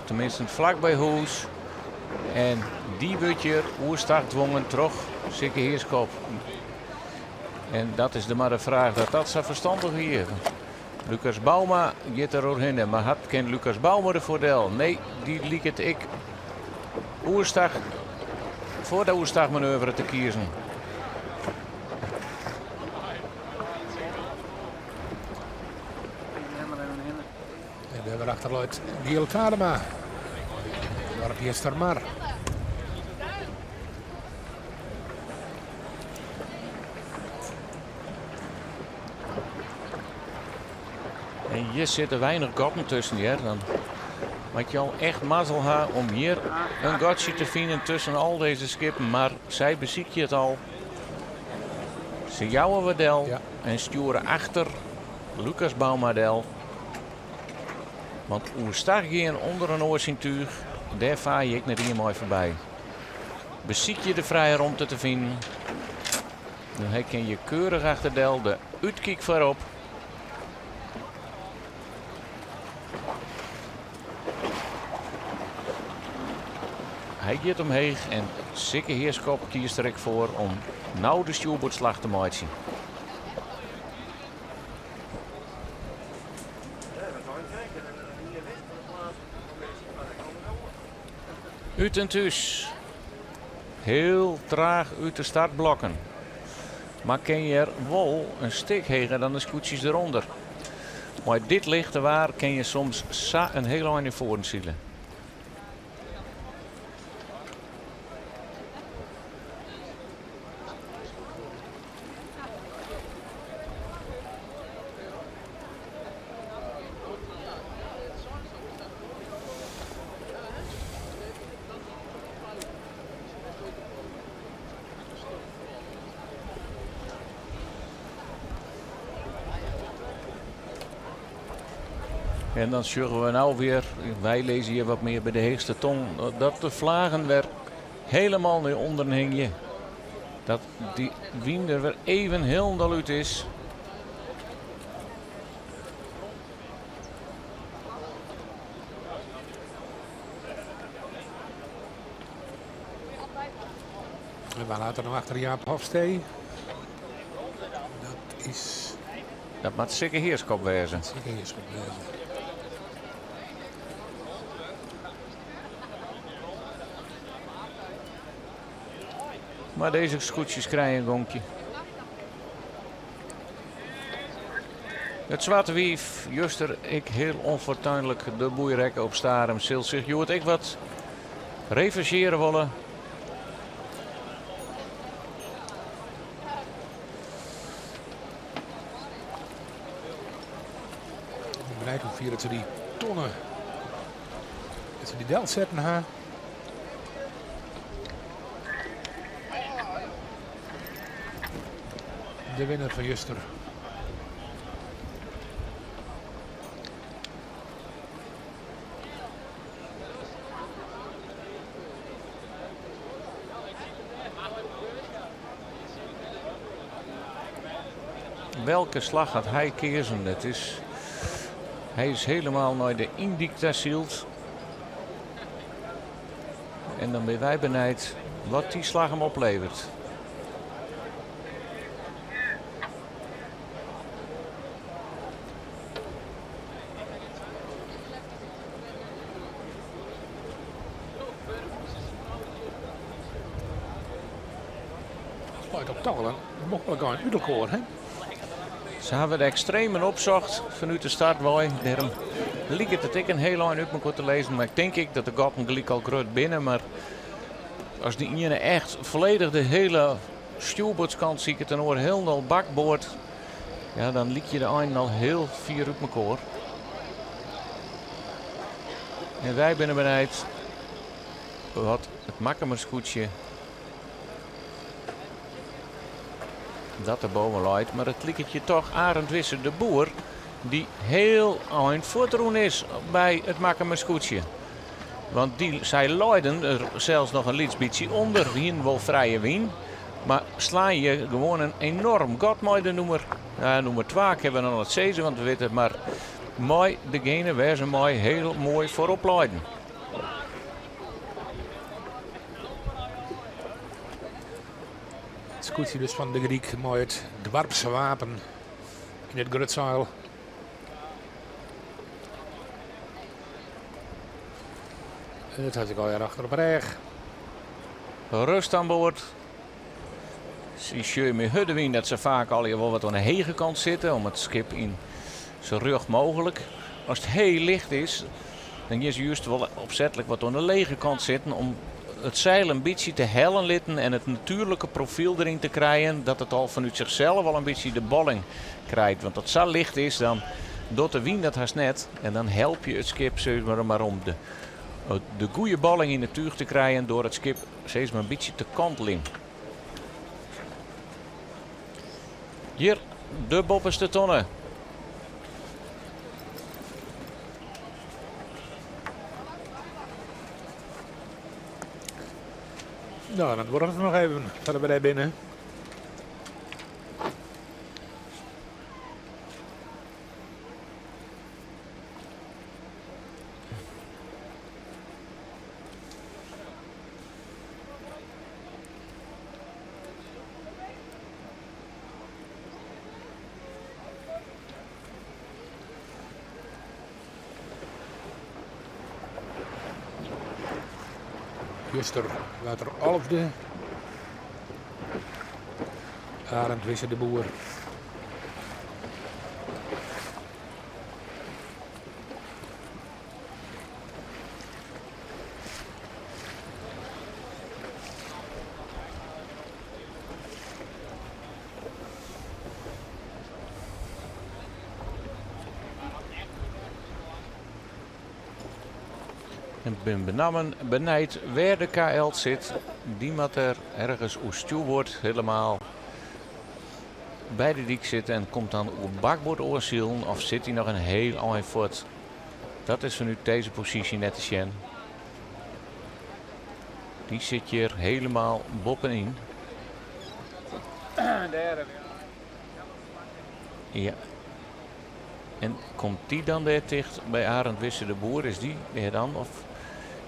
Teminsten flak by hûs. En dy wurdt hjir oerstach twongen troch Sikke Heerschop. En dat is de mar de fraach dat dat sa ferstannich wie. Lucas Bouma giet der oerhinne, mar hat kin Lucas Bouma der foar del? Nee, dy liket ek oerstach foar de oerstachmanoeuvre te kiezen. En dêr wer achter leit Giel Tadema. Doarp Eastermar. En hjir sitte weinich gatten tusken hear. Dan moat je al echt mazzel ha om hjir in gatsje te finen tusken al dizze skippen. Mar sy besykje it al. Se jouwe wat del Ja. en stjoere achter Lucas Bouma del. Want oerstach gean ûnder in oar syn túch, dêr faar je ek net ien mei foarby. Besykje de frije romte te finen. Dan hy kin je keurich achter del de útkyk foarop. Hy giet omheech en Sikke Heerschop kiest der ek foar om no de stjoerboardslach te meitsjen. Ut en thús. Hiel traach út de startblokken. Mar kin hjir wol in stik heger dan de skûtsjes derûnder. Mei dit lichte waar kin je soms sa in hiel ein nei foaren sile. En dan sjogge we no wer, wy lizze hjir wat mear by de heechste tong, dat de flagen wer helemaal nei ûnderen hingje. Dat dy wyn der wer even hielendal út is. En wa leit der no achter Jaap Hofstee? Dat is... Dat moat Sikke Heerschop wêze. Sikke Heerschop wêze. Mar dizze skûtsjes krije in gonkje. It Swarte Wief, juster ek hiel ûnfortuinlik de boei rekke op Starum, sil sich hjoed ek wat revanchearje wolle. Ik bin benijd hoe fier dat se dy tonne dat se dy delsetten ha. De winner fan juster. Welke slach hat hy keazen? It is, hy is helemaal nei de Yndyk ta syld. En dan binne wy benijd wat dy slach him opleveret. Leit op toch wel in behoarlik ein út elkoar, hè? Se hawwe de ekstremen opsocht fanút de start wei. Dêrom liket it ek in hiel ein út mekoar te lizzen. Mar ik tink ek dat de gatten gelyk al grut binne. Mar as de iene echt folledich de hiele stjoerboardskant siket en oar hielendal bakboard, ja, dan lykje de einen al hiel fier út mekoar. En wy binne benijd wat it Makkumer skûtsje dat der boven leit. Mar it liket je toch Arend Wisse de Boer dy't hiel ein fuortrûn is by it Makkumer skûtsje. Want dy, sy leiden der sels noch in lyts bytsje ûnder, wienen wol frije wyn. Mar slaan je gewoan in enorm gat mei de nûmer. Nou, nûmer twa kinne we noch net sizze, want we witte mar mei degene wêr se mei hiel moai foarop leiden. It skûtsje dus fan De Gryk mei it doarpswapen yn it grutseil. En dat hat ik allegear achter op rêch. Rust aan board. Sy sjogge mei hurde wyn dat se faak allegear wol wat oan de hege kant sitte om it skip yn sa rjocht mooglik. As it hiel licht is, dan gean se just wol opsetlik wat oan de lege kant sitten om it seil in bytsje te hellen litten en it natuerlike profyl deryn te krijen, dat it al fanút sichsels al in bytsje de bolling krijt. Want as it sa licht is, dan docht de wyn dat hast net en dan help je it skip sis mar om de goede bolling yn it túch te krijen door it skip sis mar in bytsje te kanteljen. Hjir de boppeste tonne. Nou, dan duorret it noch even foardat we dêr binne. Juster waard er alfde. Arend Wisse de Boer. Ik bin benammen benijd wêr de KL sit. Dy moat der ergens oer stjoerboard helemaal by de dyk sitte en komt dan oer bakboard oansilen of sit hy noch in hiel ein fuort. Dat is fanút dizze posysje net te sjen. Dy sit hjir helemaal boppenyn. Ja. En komt dy dan dêr ticht by Arend Wisse de Boer? Is dy dêr dan? Of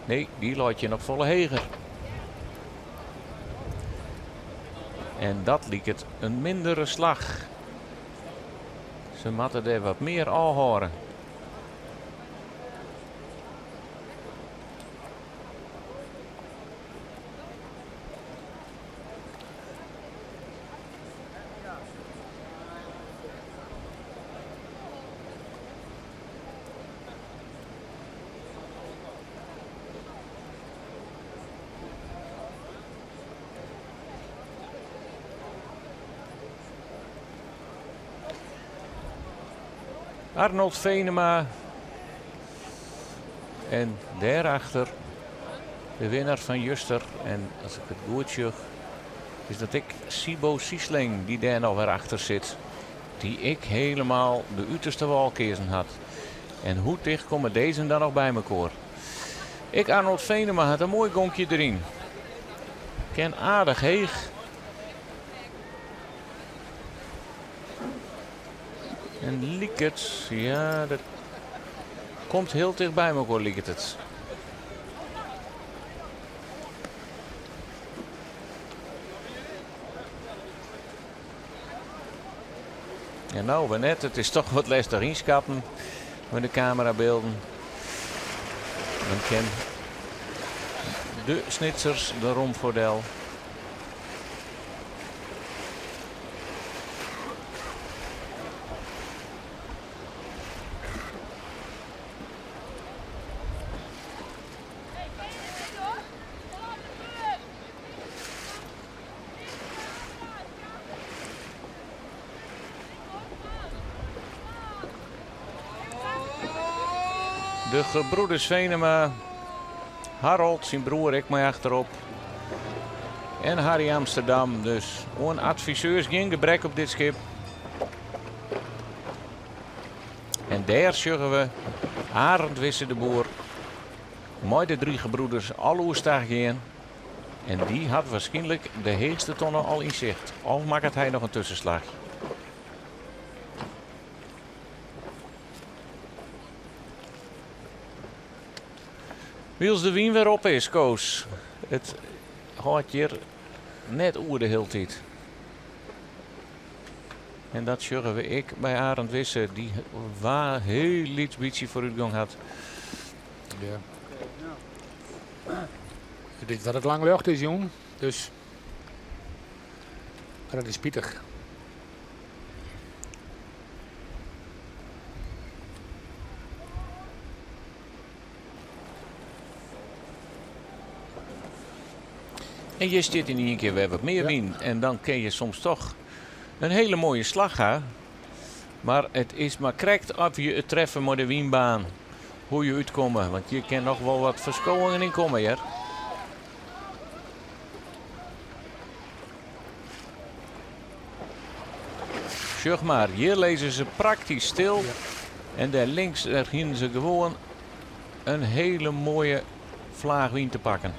nee, dy leit hjir noch folle heger. En dat liket in mindere slach. Se moatte dêr wat mear ôfhâlde. Arnold Venema. En dêrachter de winner fan juster. En as ik it goed sjoch, is dat ek Sibo Siesling dy't dêr noch wer achter sit. Dy't ek helemaal de uterste wâl keazen hat. En hoe ticht komme dizze dan noch by mekoar? Ek Arnold Venema hat in moai gonkje deryn. Kin aardich heech. En liket, ja, dat komt hiel ticht by mekoar liket it. Ja, no, wer net. It is toch wat lestich ynskatten mei de kamerabylden. Dan kin de Snitsers de romp foar del. De gebroeders Venema, Harold, syn broer ek mei achterop. En Harry Amsterdam. Dus oan adviseurs gjin gebrek op dit skip. En dêr sjogge we Arend Wisse de Boer mei de drie gebroeders al oerstach gean. En dy hat wierskynlik de heechste tonne al yn sicht. Of makket hy noch in tuskenslachje? Wylst de wyn wer op is, Koos. It hâldt hjir net oer de hiele tiid. En dat sjogge we ek by Arend Wisse, dy't wa hiel lyts bytsje foarútgong hat. Ja. It is dat it lang ljocht is jûn, dus mar dat is spitich. En hjir stiet yn ien kear wer wat mear wyn. En dan kin je soms toch in hele moaie slach ha. Mar it is mar krekt of je it treffe mei de wynbaan. Hoe je útkomme, want hjir kin noch wol wat ferskowingen yn komme hear. Sjoch mar, hjir lizze se praktysk stil. En dêr links, dêr hienen se gewoan in hele moaie flaach wyn te pakken.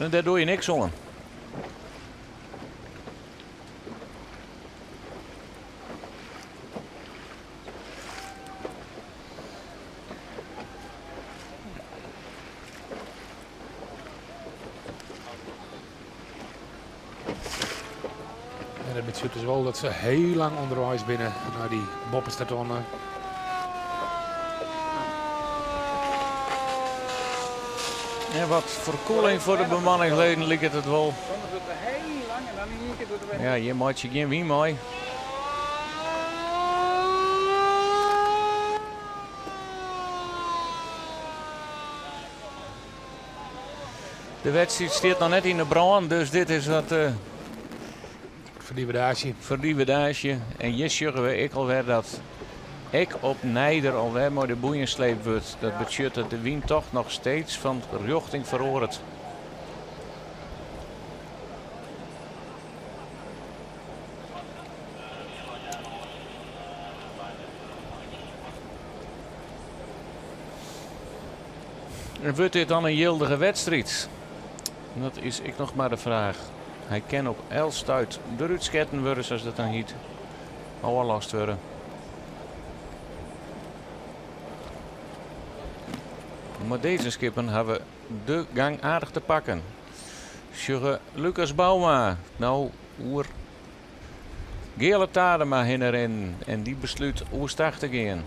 En dêr doe je niks oan. En dat betsjut dus wol dat se hiel lang ûnderweis binne nei dy boppeste tonne. En wat ferkoeling foar de bemanningsleden liket it wol. Ja, hjir meitsje gjin wyn mei. De wedstriid stiet noch net yn de brân, dus dit is wat Ferdivedaasje. Ferdivedaasje. En hjir sjogge we ek alwer dat ek opnij der alwer mei de boeien sleept wurdt. Dat betsjut dat de wyn toch noch steeds fan rjochting feroaret. En wurdt dit dan in jildige wedstriid? Dat is ek noch mar de fraach. Hy kin op elk stuit derút sketten wurde, sa't dat dan hjit. Ôflost wurde. Mar dizze skippen hawwe de gang aardich te pakken. Sjogge Lucas Bouma no oer Geale Tadema hinne rinnen en dy beslút oerstach te gean.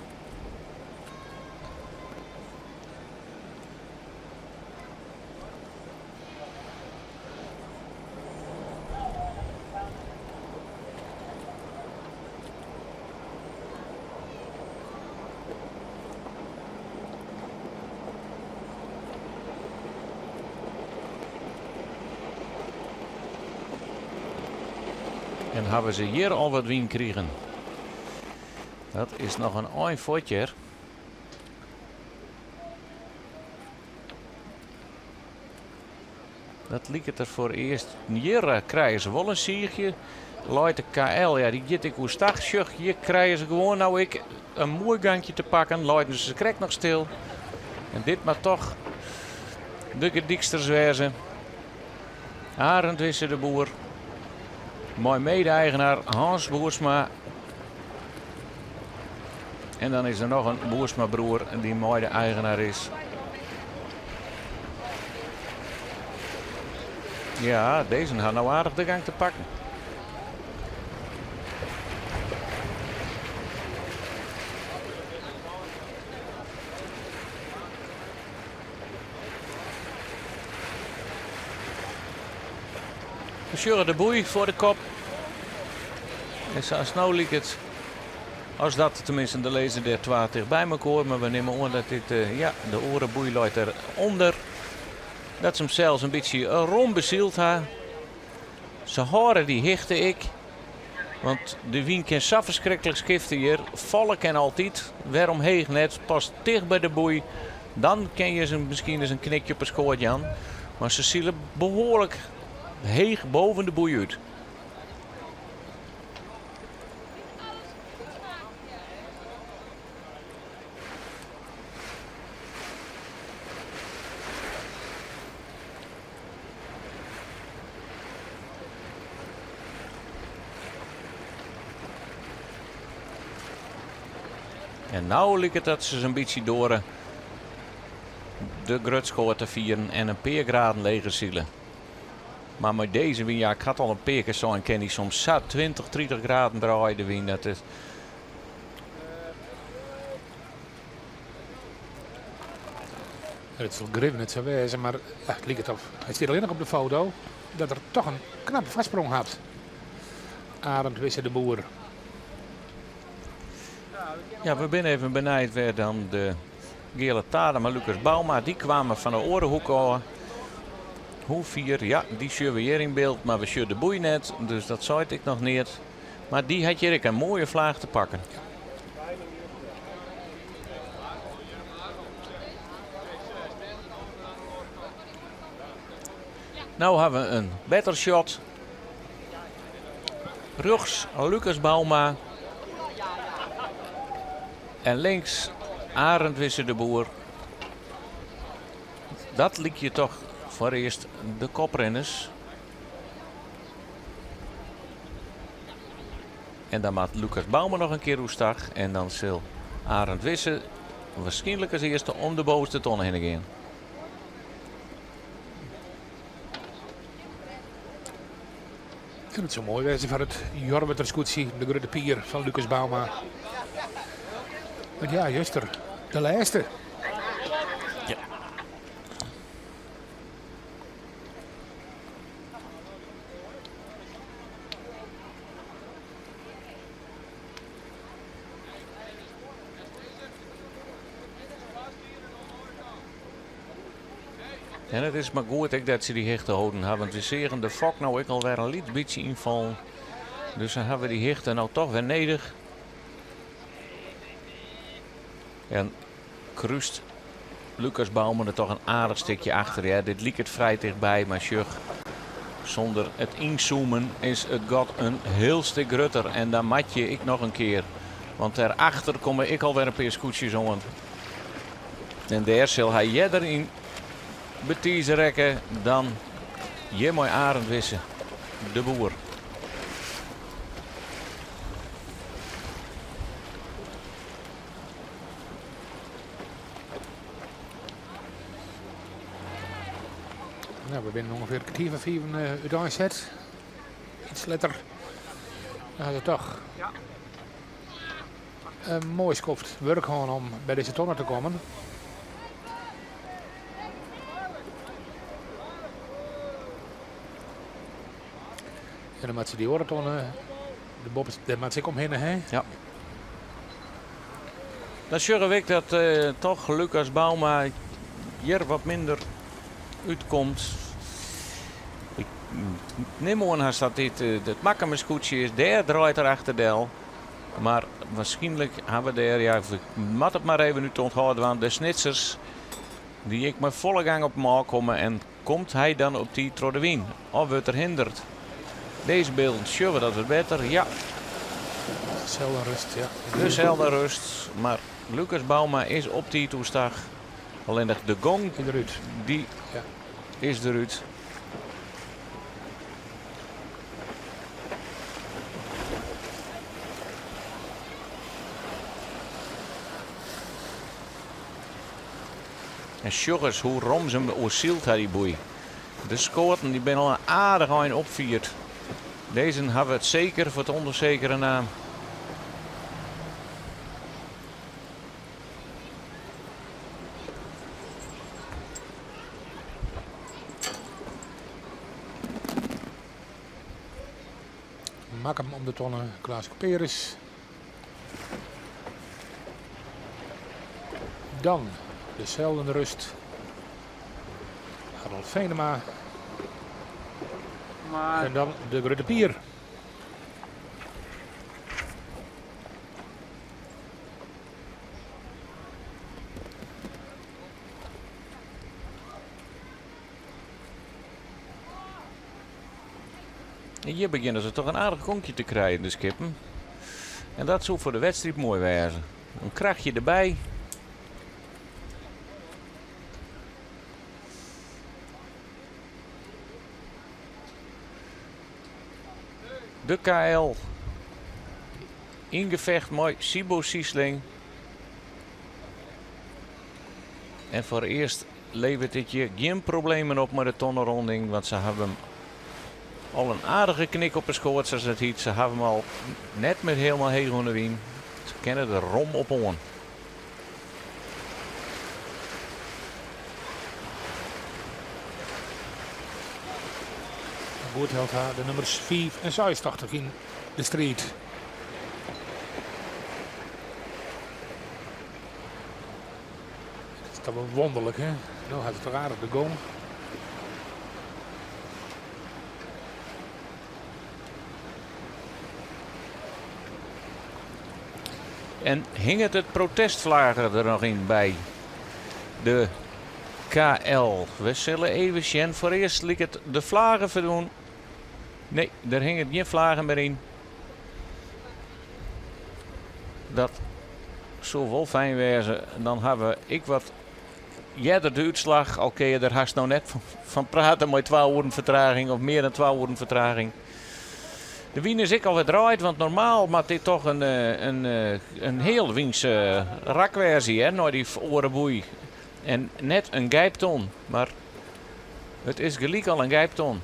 En hawwe se hjir al wat wyn krigen? Dat is noch in ein fuort hjir. Dat liket der foarearst. Hjir eh, krije se wol in siichje. Leit de KL, ja, dy giet ek oerstach. Sjoch, hjir krije se gewoan no ek in moai gangje te pakken. Leiten se krekt noch stil. En dit moat toch de Gerdyksters wêze. Arend Wisse de Boer. Mei mede-eigenaar Hans Boersma. En dan is der noch in Boersma-broer dy't mei-eigenaar is. Ja, dizze ha no aardich de gang te pakken. We sjogge de boei foar de kop. En sa no liket as dat teminsten de lizze der twa ticht by mekoar, mar we nimme oan dat dit, eh, ja, de oare boei leit der ûnder. Dat se him sels in bytsje rom besyld ha. Se hâlde dy hichte ek. Want de wyn kin sa ferskriklik skifte hjir. Falle kin altyd. Wêrom heech net? Pas ticht by de boei. Dan kin je se miskien ris in knikje op 'e skoat jaan. Mar se sile behoarlik heech boven de boei út. En no liket dat se in bytsje doare de grutskoat te fieren en in pear graden leger sile. Mar mei dizze wyn, ja, ik ha it al in pear kear sein, kin dy soms sa 20, 30 graden draaie, de wyn. Dat is. It sil grif net sa wêze, mar ja, it liket of hy stiet allinnich op de foto dat er toch in knappe foarsprong hat. Arend Wisse de Boer. Ja, we binne even benijd wêr dan de Geale Tadema, Lucas Bouma, dy kwamen fan de oare hoek ôf. Hoe fier? Ja, dy sjogge we hjir yn byld, mar we sjogge de boei net, dus dat seit ek noch neat. Mar dy hat hjir ek in moaie flaach te pakken. No ha we in better shot. Rjochts Lucas Bouma en links Arend Wisse de Boer. Dat lykje toch foarearst de koprinners. En dan moat Lucas Bouma noch in kear oerstach en dan sil Arend Wisse wierskynlik as earste om de bovenste tonne hinne gean. En it soe moai wêze foar it Jorwerter skûtsje, de Grutte Pier fan Lucas Bouma. Want ja, juster, de lêste. Ja. En it is mar goed ek dat se dy hichte holden ha, want we seagen de fok no ek alwer in lyts bytsje ynfallen. Dus dan hawwe we dy hichte no toch wer nedich. En krúst Lucas Bouma der toch in aardich stikje achter. Ja, dit liket frij tichtby, mar sjoch, sûnder it ynzoomen is it gat in hiel stik grutter. En dan moat je ek noch in kear, want dêrachter komme ek alwer in pear skûtsjes oan. En dêr sil hy earder yn betize rekke dan hjir mei Arend Wisse de Boer. Nou, we binne ûngefear kertier foar fiven úteinset. Iets letter. Dan hat it toch in moai skoft wurk hân om by dizze tonne te kommen. En dan moat se dy oare tonne, de boppe, dêr moat se ek omhinne, hè? Ja. Dan sjogge we ek dat toch Lucas Bouma hjir wat minder útkomt. Ik nim oan hast dat dit it Makkumer skûtsje is. Dêr draait er achter del. Mar wierskynlik hawwe we dêr, ja, ik moat it mar even út ûnthâld dwaan, de Snitsers dy't ek mei folle gang op him ôfkomme. En komt hy dan op tiid troch de wyn of wurdt er hinderd? Dizze bylden sjogge we dat wat better. Ja. Zeldenrust, ja. De Zeldenrust. Mar Lucas Bouma is op tiid oerstach. Allinnich de gong Derút. dy Ja. is derút. En sjoch ris hoe rom se him oersyld ha, dy boei. De skoaten dy binne al in aardich ein opfierd. Dizze hawwe it seker foar it ûnsekere naam. Makkum om de tonne, Klaas Couperus. Dan de Zeldenrust. Harold Venema. Maar En dan de Grutte Pier. En hjir begjinne se toch in aardich gonkje te krijen, de skippen. En dat soe foar de wedstriid moai wêze. In krachtje derby. De KL yn gefecht mei Sibo Siesling. En foarearst leveret dit hjir gjin problemen op mei de tonneronding, want se hawwe him al in aardige knik op 'e skoat, sa't it hyt. Se hawwe him al net mear hielendal heech oan de wyn. Se kinne der rom op oan. Goed held ha de nûmers 5 en 86 yn de striid. Het is toch wel wonderlijk, hè? Nou hat it toch aardich de gong. En hinget it protestflage der noch yn by de KL? We sille even sjen. Foarearst liket de flage ferdwûn. Nee, der hinget gjin flage mear yn. Dat soe wol fijn wêze. Dan hawwe we ek wat earder de útslach. Al kinne je der hast no net fan prate mei twa oeren fertraging of mear dan twa oeren fertraging. De wyn is ek alwer draaid, want normaal moat dit toch in healwynse rak wêze hear, nei dy oare boei. En net in gijpton, mar it is gelyk al in gijpton.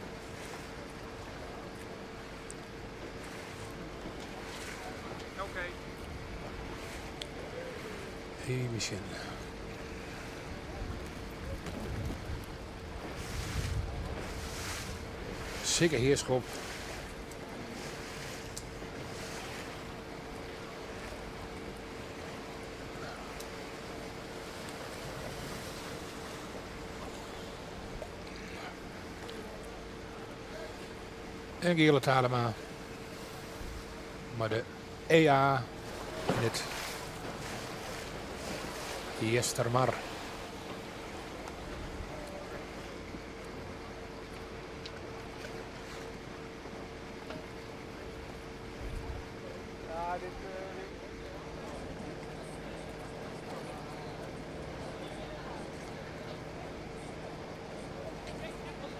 Even sjen. Sikke Heerschop. En Geale Tadema mei de EA yn it Eastermar.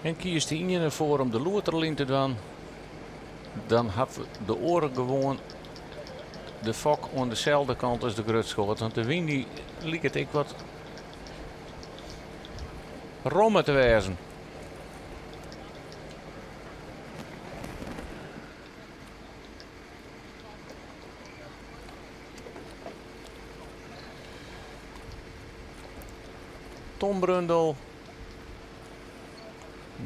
En kiest de iene derfoar om de loerterlyn te dwaan, dan hat de oare gewoan de fok oan deselde kant as de grutskoat. Want de wyn dy liket ek wat romme te wêzen. Tom Brundel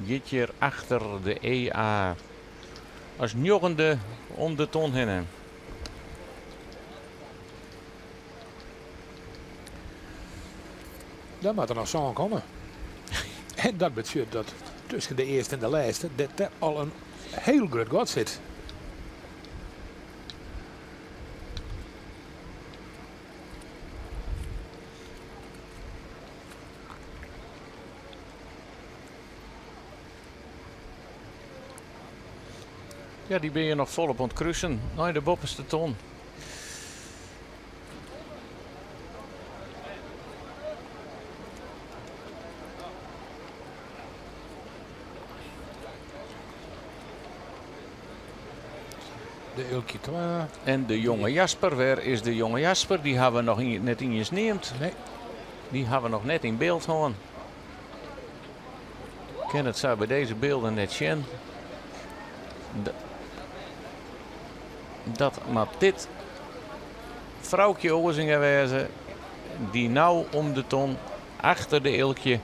giet hjir achter de EA as njoggende om de ton hinne. Dan moat der noch sân komme. En dat betsjut dat tusken de earste en de lêste dat der al in hiel grut gat sit. Ja, dy binne hjir noch folop oan it krusen nei de boppeste ton. De Eelkje 2. En de jonge Jasper, wêr is de jonge Jasper? Dy hawwe we noch net iens neamd. Nee. Dy hawwe we noch net yn byld hân. Kin it sa by dizze bylden net sjen. Dat moat dit Froukje Oazinga wêze, dy't no om de ton achter de Eelkje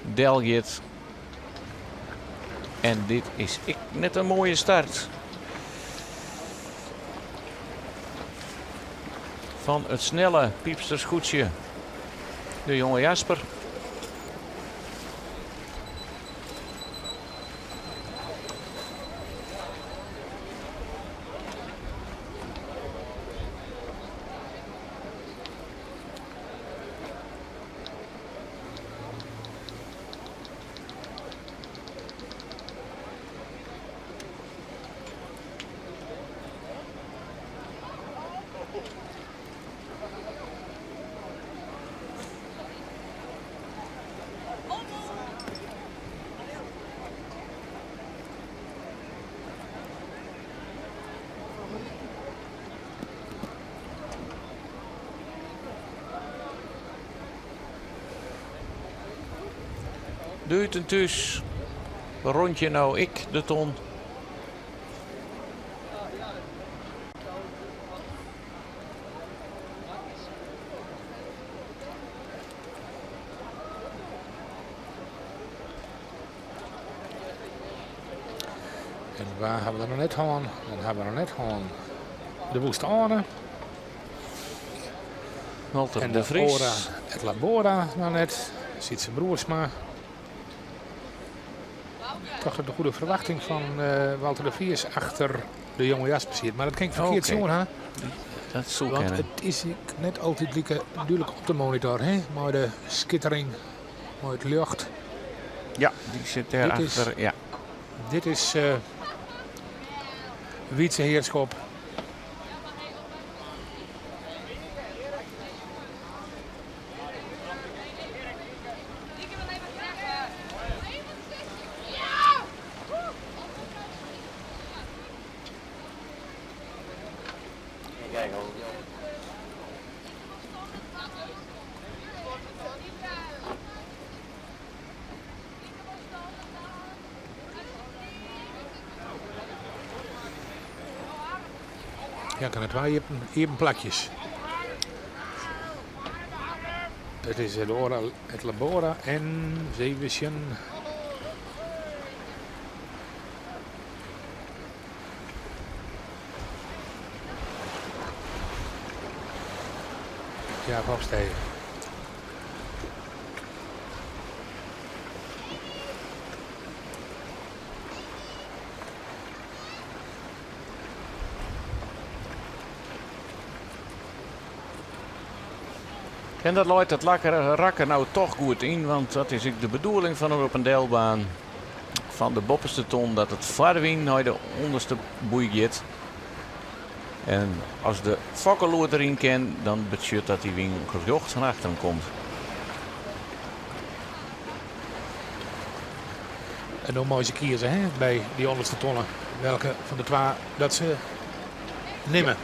delgiet. En dit is ek net in moaie start fan it snelle Piipsterskûtsje. De jonge Jasper. De út en thús rondje no ek de ton. En wa hawwe we noch net hân? Dan hawwe we noch net hân de Woeste Âne. Walter En de de Vries. Ora et Labora noch net. Sietse Broersma. Toch de goede verwachting van Walter de Vries achter de jonge Jasper zit. Maar dat kin ik ferkeard sjoen ha. Dat soe Want kinne. it is ek net altyd like dúdlik op de monitor, hè? Mei de skittering, mei it ljocht. Ja, dy sit dêr Dit is- achter. Ja. Dit is Wietse Heerschop. Ja, kan het wel iepen plakjes. Het is het Ora, et Labora en Zevensen. Ja, Hofstede. En dat leit dat lekkere rakker nou toch goed yn, want dat is ek de bedoeling fan de op en delbaan fan de boppenste ton, dat it foarwyn nei de ûnderste boei giet. En as de fokkeloer deryn kin, dan betsjut dat dy wyn rjocht fan achteren komt. En dan moatte se kieze, hè, by dy ûnderste tonnen, welke fan de twa dat se nimme.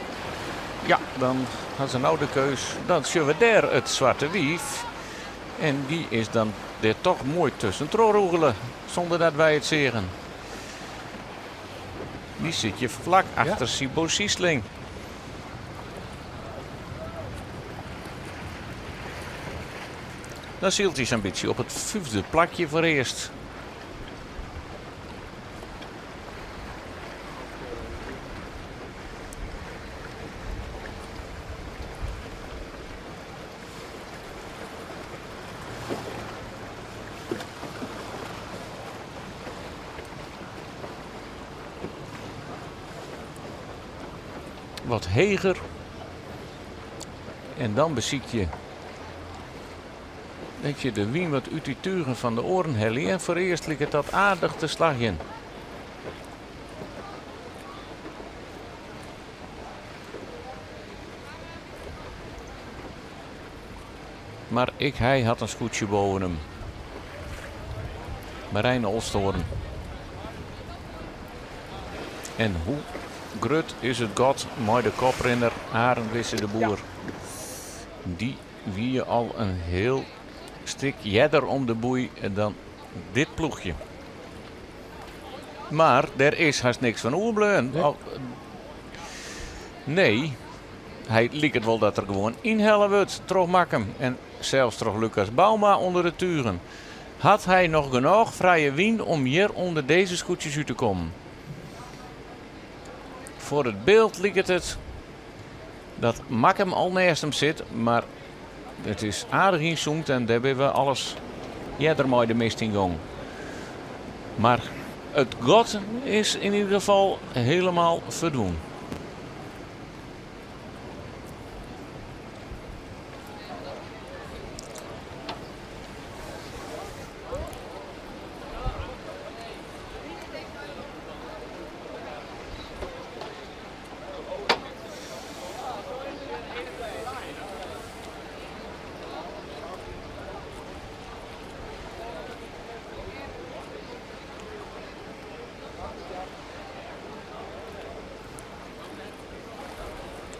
Ja, dan ha se no de keus. Dan sjogge we dêr it Swarte Wief. En dy is dan dêr toch moai tuskentroch rûgele, sûnder dat wy it seagen. Dy sit hjir flak achter Siebo Siesling. Dan sylt hy sa'n bytsje op it fyfde plakje foarearst. Wat heger. En dan besykje je dat je de wyn wat út dy tugen fan de oaren helje. En foarearst liket dat aardich te slagjen. Mar ek hy hat in skûtsje boven him. Marijn Olsthoorn. En hoe grut is it gat mei de koprinner Arend Wisse de Boer? Dy wie al in hiel stik earder om de boei dan dit ploechje. Mar dêr is hast niks fan oerbleaun. Nee. Nee, hy liket wol dat er gewoan ynhelle wurdt troch Makkum en sels troch Lucas Bouma ûnder de tugen. Hat hy noch genôch frije wyn om hjir ûnder dizze skûtsjes út te kommen? Foar it byld liket it dat Makkum al neist him sit, mar it is aardich ynzoomd en dêr binne we alles earder mei de mist yn gong. Mar it gat is yn ieder gefal hielendal ferdwûn.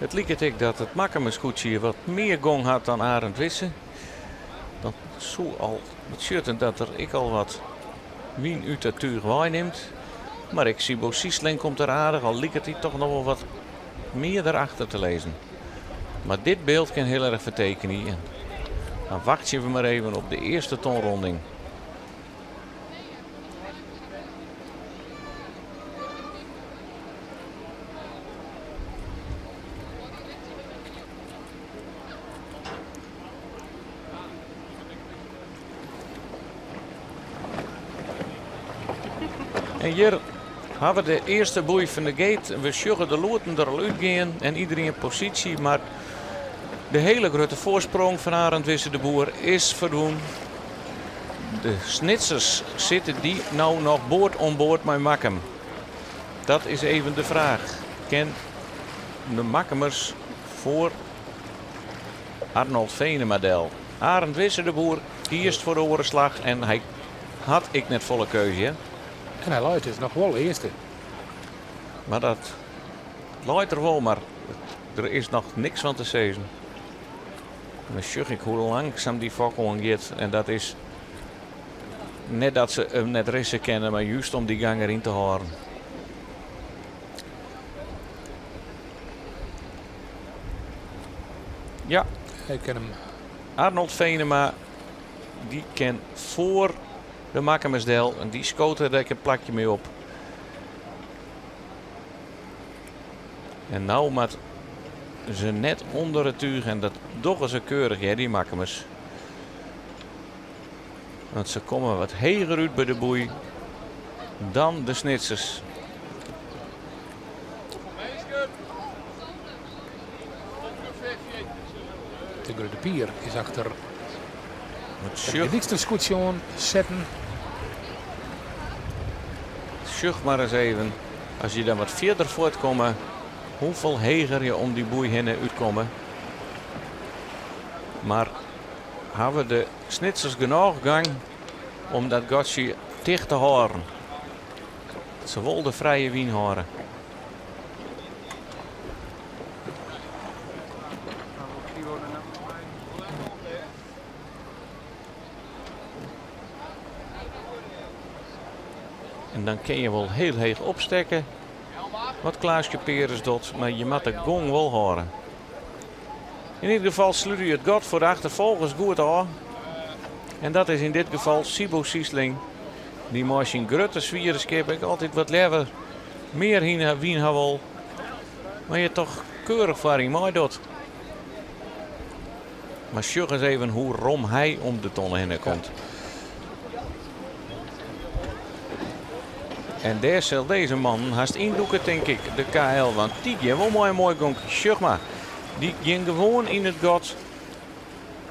It liket ek dat it Makkumer skûtsje wat mear gong hat dan Arend Wisse. Dat soe al betsjutte dat der ek al wat wyn út it túch weinimt. Mar ek Siebo Siesling komt der aardich, al liket hy toch noch wol wat mear derachter te lizzen. Mar dit byld kin hiel erch fertekenje. Dan wachtsje we mar even op de earste tonronding. En hjir ha we de earste boei fan de gate. We sjogge de loaten der al útgean en iderien posysje, mar de hiele grutte foarsprong fan Arend Wisse de Boer is ferdwûn. De Snitsers sitte dy no noch board oan board mei Makkum? Dat is even de fraach. Kin de Makkumers foar Arnold Venema del? Arend Wisse de Boer kiest foar de oare slach en hy hat ek net folle keuze. Hè? En hy leit dus noch wol earste. Mar dat leit der wol, mar der is noch niks fan te sizzen. En dan sjoch ik hoe langsum dy fok oangiet. En dat is net dat se him net risse kinne, mar just om dy gang deryn te hâlden. Ja. Ik ken him. Arnold Venema, dy kin foar de Makkumers del. En dy skoot der ek in plakje mei op. En no moat se net ûnder it túch en dat dogge se keurich hear, dy Makkumers. Want se komme wat heger út by de boei dan de Snitsers. De Grutte Pier is achter it Dykster skûtsje oan setten. Sjoch mar ris even, as je dan wat fierder fuortkomme, hoefolle heger je om dy boei hinne útkomme. Mar hawwe de Snitsers genôch gang om dat gatsje ticht te hâlden? Se wol de frije wyn hâlde. En dan kin je wol hiel heech opstekke, wat Klaaske Peres docht, mar je moatte de gong wol hâlde. Yn ieder gefal slút hy it gat foar de achterfolgers goed ôf. En dat is yn dit gefal Siebo Siesling, dy mei syn grutte swiere skip ek altyd wat leaver mear wyn ha wol. Mar je toch keurich foaryn meidocht. Mar sjoch ris even hoe rom hy om de tonne hinne komt. En dêr sil dizze man hast yndûke, tink ik, de KL. Want dy gean wol mei in moai gonkje. Sjoch mar, dy gean gewoan yn it gat,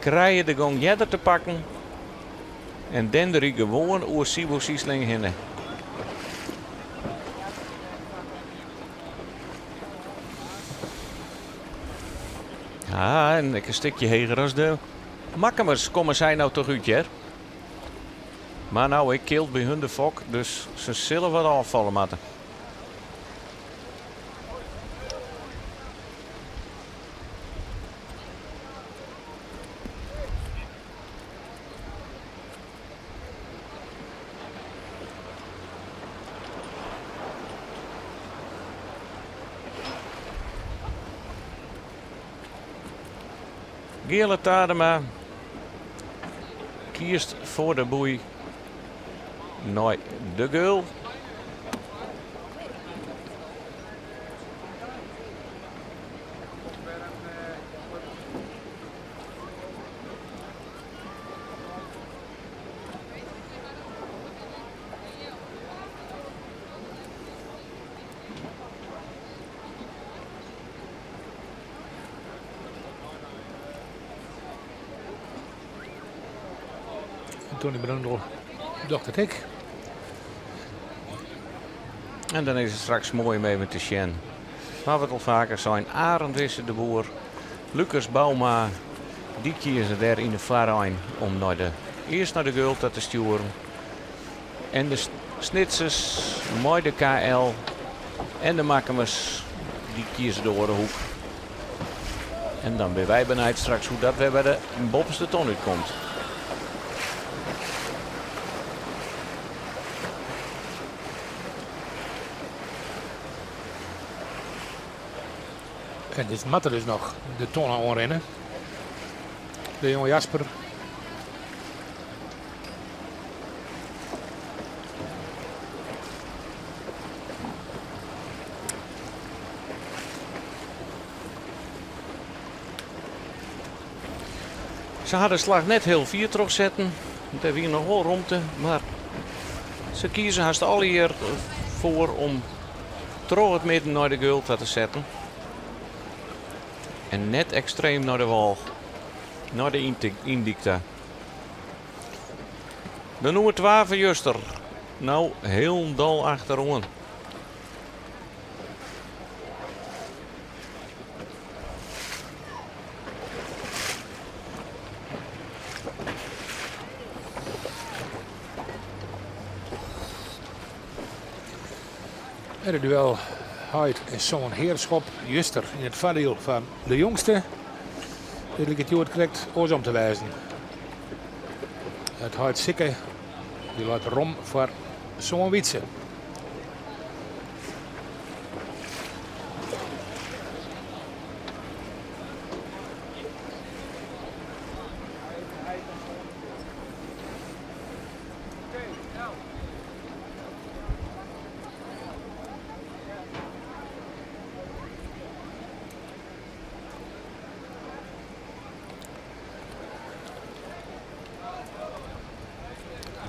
krije de gong earder te pakken en denderje gewoan oer Siebo Siesling hinne. Ja, en ek in stikje heger as de Makkumers komme sy no toch út, hear. Mar no, ik kilt by hun de fok, dus se sille wat ôffalle moatte. Geale Tadema kiest foar de boei nei de geul. Tony Brundel docht it ek. En dan is it straks moai om even te sjen. We hawwe it al faker sein, Arend Wisse de Boer, Lucas Bouma, dy kieze dêr yn de foarein om nei de, earst nei de geul ta te stjoeren. En de Snitsers mei de KL en de Makkumers, dy kieze de oare hoek. En dan binne wy benijd straks hoe dat wer by de boppeste ton útkomt. En dit moat er dus noch de tonne oanrinne. De jonge Jasper. Se ha de slach net hiel fier trochsetten. Der wie noch wol romte, mar se kieze hast allegear foar om troch it midden nei de geul ta te setten. En net ekstreem nei de wâl, nei de yndyk ta. De nûmer twa fan juster, no hielendal achteroan. En it duel heit en soan Heerschop juster yn it foardiel fan de jongste. Dit liket hjoed krekt oarsom te wêzen. It heit Sikke dy leit rom foar soan Wytse.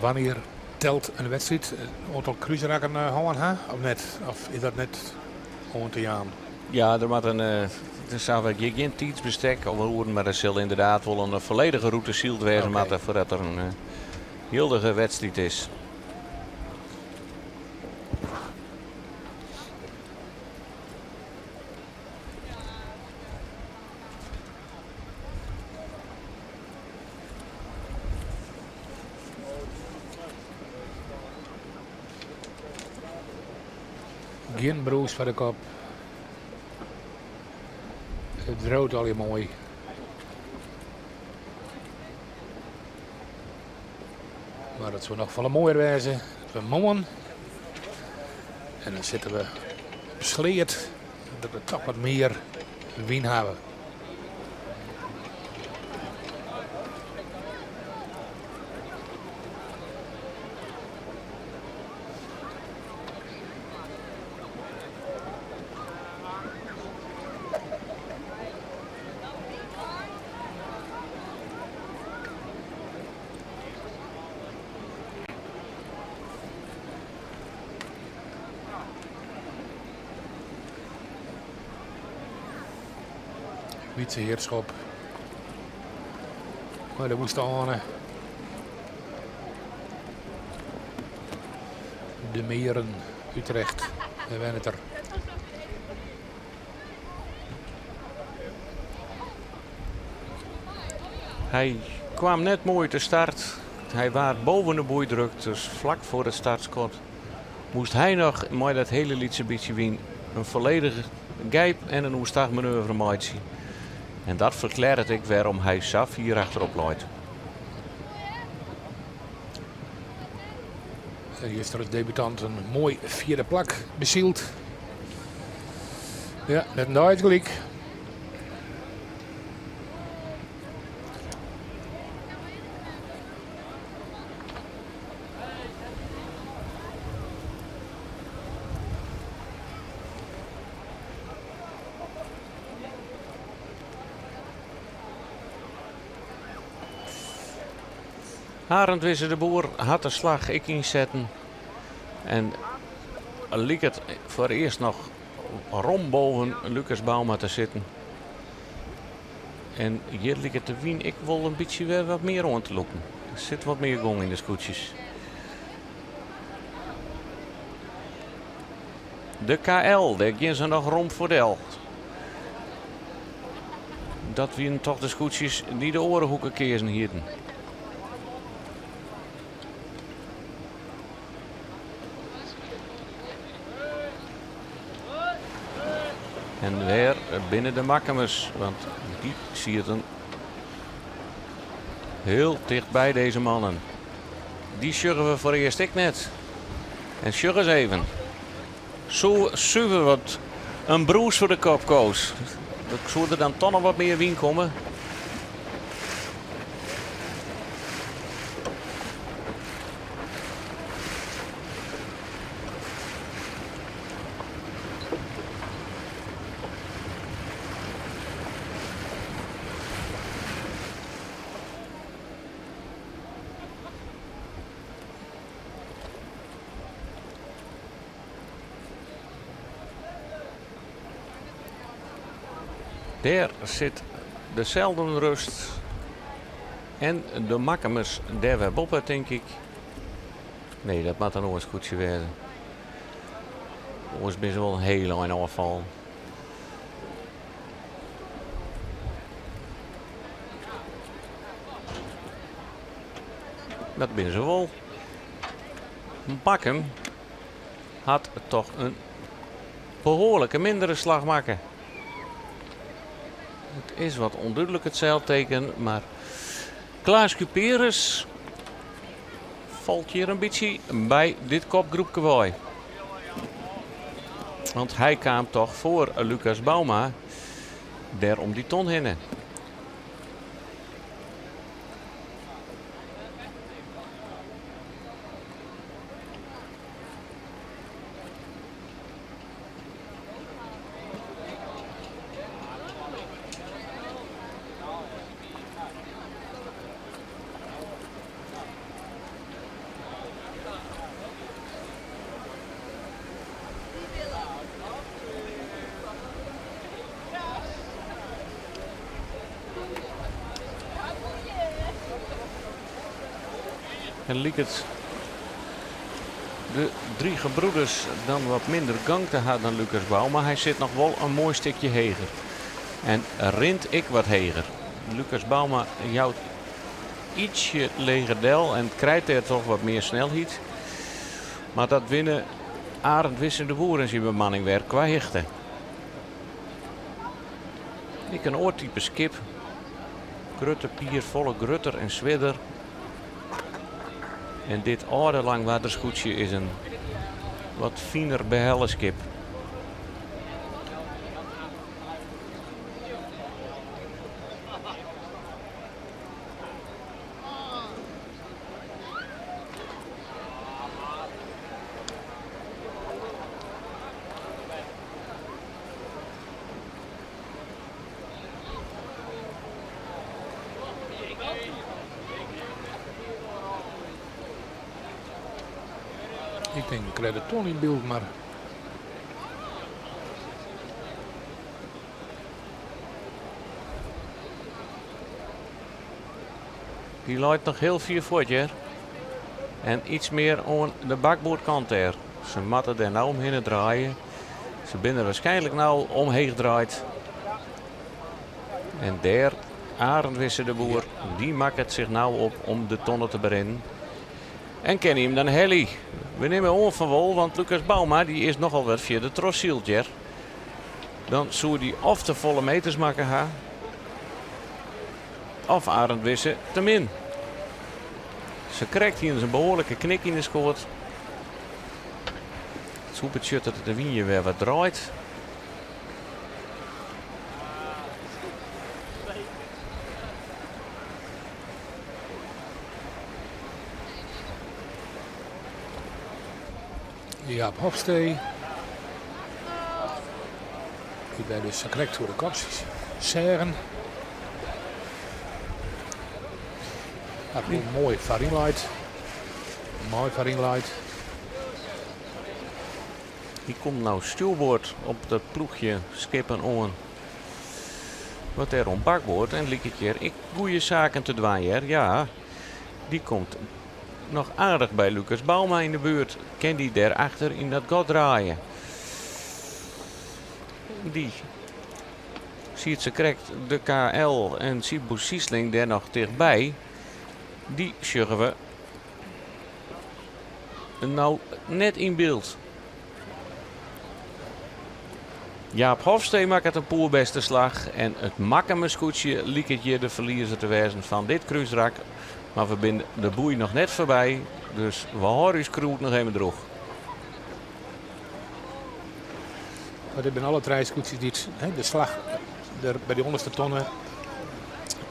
Wannear telt in wedstriid in oantal krúsrakken hân ha of net? Of is dat net oan te jaan? Ja, der moat in, der sa gjin tiidsbestek of oeren, mar der sil ynderdaad wol in folledige rûte syld wêze moatte foardat der in jildige wedstriid is. Gjin brûs foar de kop. It driuwt allegear moai. Mar it soe noch folle moaier wêze dat we moarn en dan sitte we op Sleat dat we toch wat mear wyn hawwe. Wytse Heerschop. Mei de woeste Ane. De Meren, Utrecht. Dêr wennet er. Hy kwam net moai út de start. Hy waard boven de boei drukt, dus flak foar it startskot moast hy noch mei dat hiele lytse bytsje wyn in folledige gijp en in oerstachmanoeuvre meitsje. En dat ferklearret ek wêrom hy sa fier achterop leit. Juster as debutant in moai fjirde plak besyld. Ja, net in dei gelyk. Arend Wisse de Boer hat de slach ek ynsetten. En liket foarearst noch rom boven Lucas Bouma te sitten. En hjir liket de wyn ek wol in bytsje wer wat mear oan te lûken. Der sit wat mear gong yn de skûtsjes. De KL, dêr gean se noch rom foar del. Dat wienen toch de skûtsjes dy't de oare hoeke keazen hienen. En wêr binne de Makkumers? Want dy sieten hiel ticht by dizze mannen. Dy sjogge we foarearst ek net. En sjoch ris even. Soe suver wat in brûs foar de kop koos. Soe der dan toch noch wat mear wyn komme? Dêr sit de Zeldenrust en de Makkumers dêr wer boppe, tink ik. Nee, dat moat in oar skûtsje wêze. Oars binne se wol in hiel ein ôffallen. Dat binne se wol. Makkum hat toch in behoarlike mindere slach makke. It is wat ûndúdlik it seilteken, mar Klaas Kuperus falt hjir in bytsje by dit kopgroepke wei. Want hy kaam toch foar Lucas Bouma dêr om dy ton hinne. En liket de Drie Gebroeders dan wat minder gang te ha dan Lucas Bouma, mar hy sit noch wol in moai stikje heger. En rint ek wat heger. Lucas Bouma jout ietsje leger del en krijt dêrtroch wat mear snelheid. Mar dat winne Arend Wisse de Boer en syn bemanning wer kwa hichte. Ek in oar type skip. Grutte pier, folle grutter en swierder. En dit âlde Langwarderskûtsje is in wat finer behelle skip. Ik tink ik krij de ton yn byld, mar. Dy leit noch hiel fier fuort hear. En iets mear oan de bakboardkant dêr. Se moatte dêr no omhinne draaie. Se binne der waarskynlik no omheech draaid. En dêr, Arend Wisse de Boer, dy makket sich no op om de tonne te berinnen. En kin hy him dan helje? We nimme oan fan wol, want Lucas Bouma dy is nochal wat fierder trochsyld hear. Dan soe dy of te folle meters makke ha, of Arend Wisse te min. Sakrekt hiene se in behoarlike knik yn de skoat. It soe betsjutte dat de wyn hjir wer wat draait. Jaap Hofstee. Dy't wy dus sakrekt oer de kop seagen. Hat wol moai foaryn leit. Moai foaryn leit. Hy komt no stjoerboard op dat ploechje skippen oan. Wat dêr oan bakboard en liket hjir ek goede saken te dwaan hear. Ja, dy komt noch aardich by Lucas Bouma yn de buert. Kin dy dêr achter yn dat gat draaie? Dy siet sakrekt de KL en Siebo Siesling dêr noch tichtby. Dy sjogge we no net yn byld. Jaap Hofstee makket in poerbêste slach en it Makkumer skûtsje liket hjir de ferliezer te wêzen fan dit krúsrak. Mar we binne de boei noch net foarby, dus we hâlde ús krûd noch even drûch. Mar dit binne alle trije skûtsjes dy't de slach Der by dy ûnderste tonne.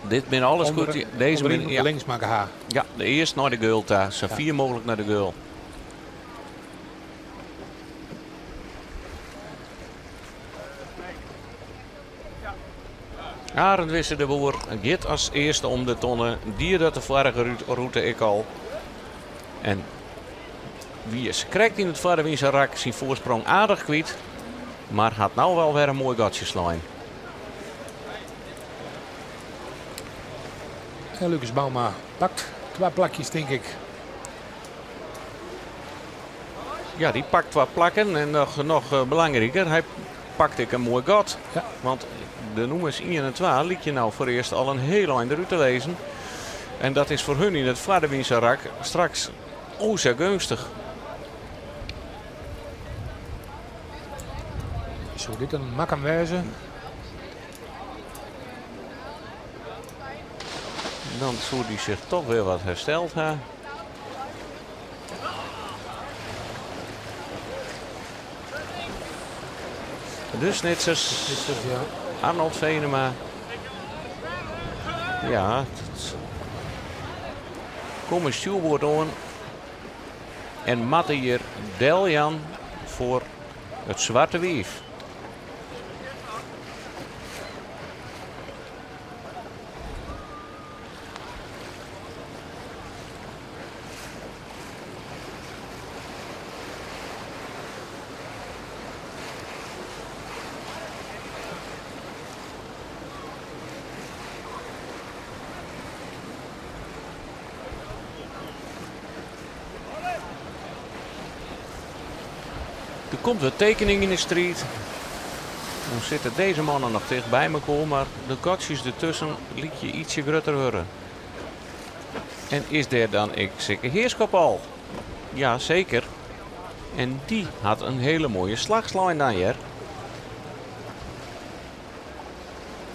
Dit binne alles goed. Deze binne ja. links makke ha. Ja, de earst nei de geul ta, sa fier mooglik nei de geul. Arend Wisse de Boer giet as earste om de tonne. Die dat de foarige rûte ek al. En wie is krekt yn it foarewynse rak syn foarsprong aardich kwyt, mar hat no wel wer in moai gatsje slein. En Lucas Bouma pakt twa plakjes, tink ik. Ja, dy pakt twa plakken en noch, noch eh, belangriker, hy pakt ek in moai gat. Ja. Want de nûmers 1 en 2 lykje no foarearst al in hiel ein derút te lizzen. En dat is foar hun yn it foarewynse rak straks o sa geunstich. Soe dit in Makkum wêze? Dan soe dy sich toch wer wat hersteld ha. De Snitsers. Snitsers, ja. Arnold Venema. Ja, kom in stjoerboard oan. En moatte hjir deljaan foar it Swarte Wief. Der komt wat tekening yn de striid. Dan sitte dizze mannen noch ticht by mekoar, mar de gatsjes dertusken lykje ytsje grutter wurde. En is dêr dan ek Sikke Heerschop al? Ja, seker. En dy hat in hiele moaie slach slein dan, hear.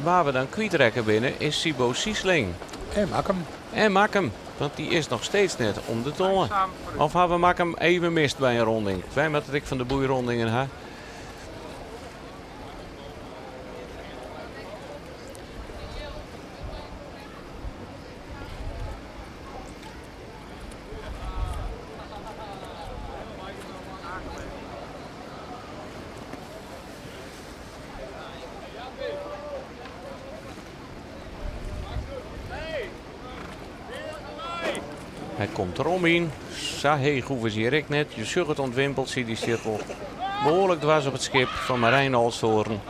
Wa we dan kwytrekke binne is Sibo Siesling. En Makkum. En Makkum, want dy is noch steeds net om de tonne. Of ha we Makkum even mist by in ronding? Wy moatte it ek fan de boeirondingen ha. Hy komt derom yn. Sa heech hoege se hjir ek net. Je sjogge it oan it wimpeltsje, dy stiet wol behoarlik dwers op it skip fan Marijn Olsthoorn.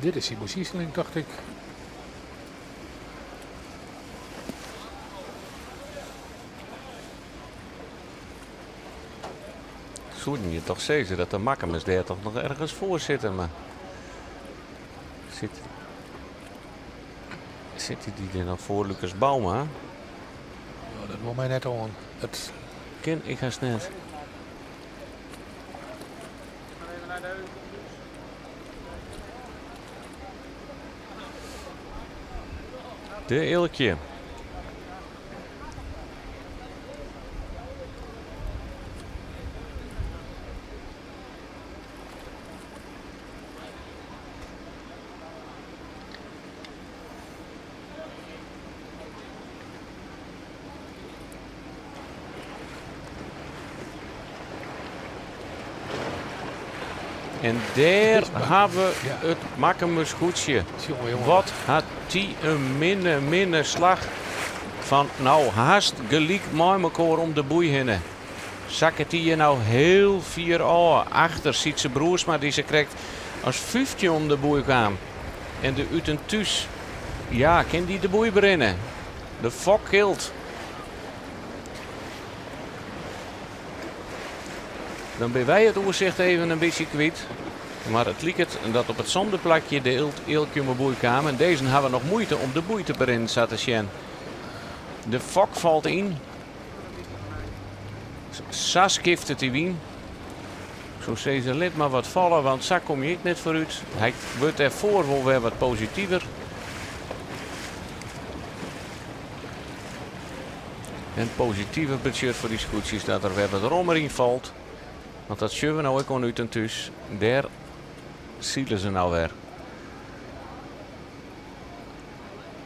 Dit is Sibo Siesling, tocht ik. Soenen je toch sizze dat de Makkumers dêr toch noch ergens foar sitte, mar sit, sitte dy der noch foar Lucas Bouma? Oh, dat wol my net oan. Dat kin ik hast net. De Eelkje. En dêr ha we it Makkumer skûtsje. Wat hat dy in minne, minne slach fan no hast gelyk mei mekoar om de boei hinne. Sakket dy hjir no hiel fier ôf achter Sytse Broersma dy't sakrekt as 15 om de boei kaam. En de Ut en Thús, ja, kin dy de boei berinne? De fok kilt. Dan binne wy it oersicht even in bytsje kwyt. Mar it liket dat op it sânde plakje de Eelkje om 'e boei kaam en dizzen hawwe noch muoite om de boei te berinnen sa te sjen. De fok falt yn. Sa skiftet dy wyn. Ik soe sizze, lit mar wat falle, want sa kom je ek net foarút. Hy wurdt dêrfoar wol wer wat positiver. En positive betsjut foar dy skûtsjes dat der wer wat rommer yn falt. Want dat sjogge we no ek oan Ut en Thús. Dêr sile se no wer.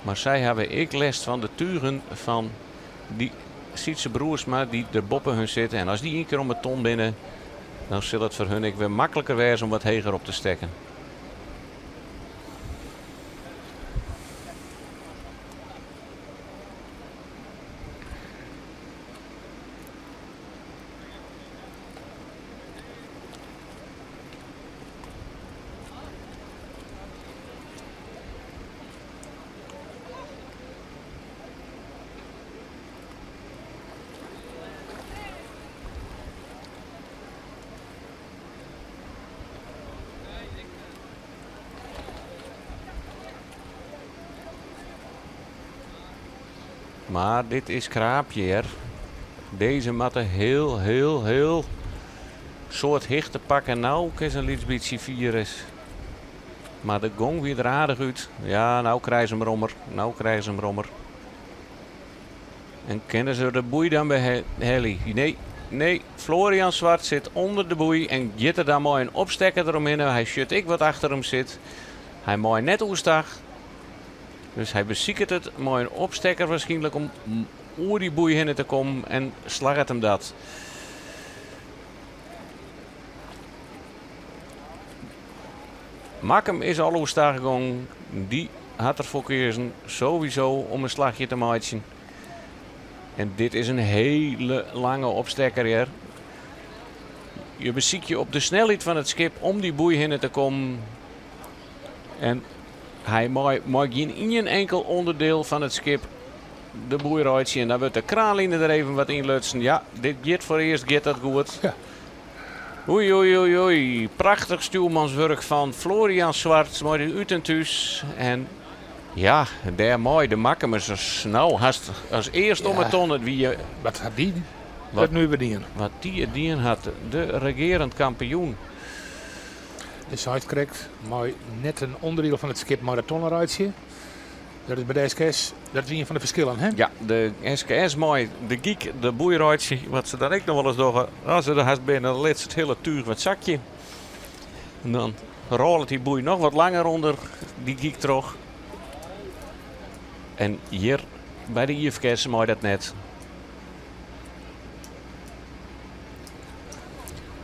Mar sy hawwe ek lêst fan de tugen fan dy Sytse Broersma dy't der boppe hun sitte. En as dy ien kear om 'e ton binne, dan sil it foar hun ek wer makliker wêze om wat heger op te stekken. Mar dit is kraapje hear. Dizze moatte heel, heel, heel soad hichte pakke. No kin se in lyts bytsje fier is. Mar de gong wie der aardich út. Ja, no krije se him rommer. No krije se him rommer. En kinne se de boei dan behelje? Nee, nee. Florian Zwart sit ûnder de boei en giet der dan mei in opstekker deromhinne. Hy sjocht ek wat achter him sit. Hy mei net oerstach. Dus hy besiket it mei in opstekker waarskynlik om oer dy boei hinne te kommen en slagget him dat. Makkum is al oerstach gongen. Dy hat derfoar keazen sowieso om in slachje te meitsjen. En dit is in hele lange opstekker hear. Je besykje op de snelheid fan it skip om dy boei hinne te kommen. En hy mei mei gjin ien enkel ûnderdiel fan it skip de boei reitsje. En dan wurdt de kraanline der even wat ynlutsen. Ja, dit giet foarearst giet dat goed. Ja. Oei, oei, oei, oei. Prachtich stjoermanswurk fan Florian Zwart mei de Ut en Thús. En ja, dêrmei de Makkumers as no hast as earst om 'e ton. It wie Wat hat dy dat nu wer dien? Wat dy it dien hat, de regearend kampioen. Do seist krekt, mei net in ûnderdiel fan it skip mei de tonne reitsje. Dat is by de SKS, dat is ien fan de ferskillen, hè? Ja, de SKS mei de gyk de boei reitsje, wat se dan ek noch wolris dogge. As se der hast binne, dan lit se it hiele túch wat sakje. En dan rôlet dy boei noch wat langer ûnder dy gyk troch. En hjir by de IFKS mei dat net.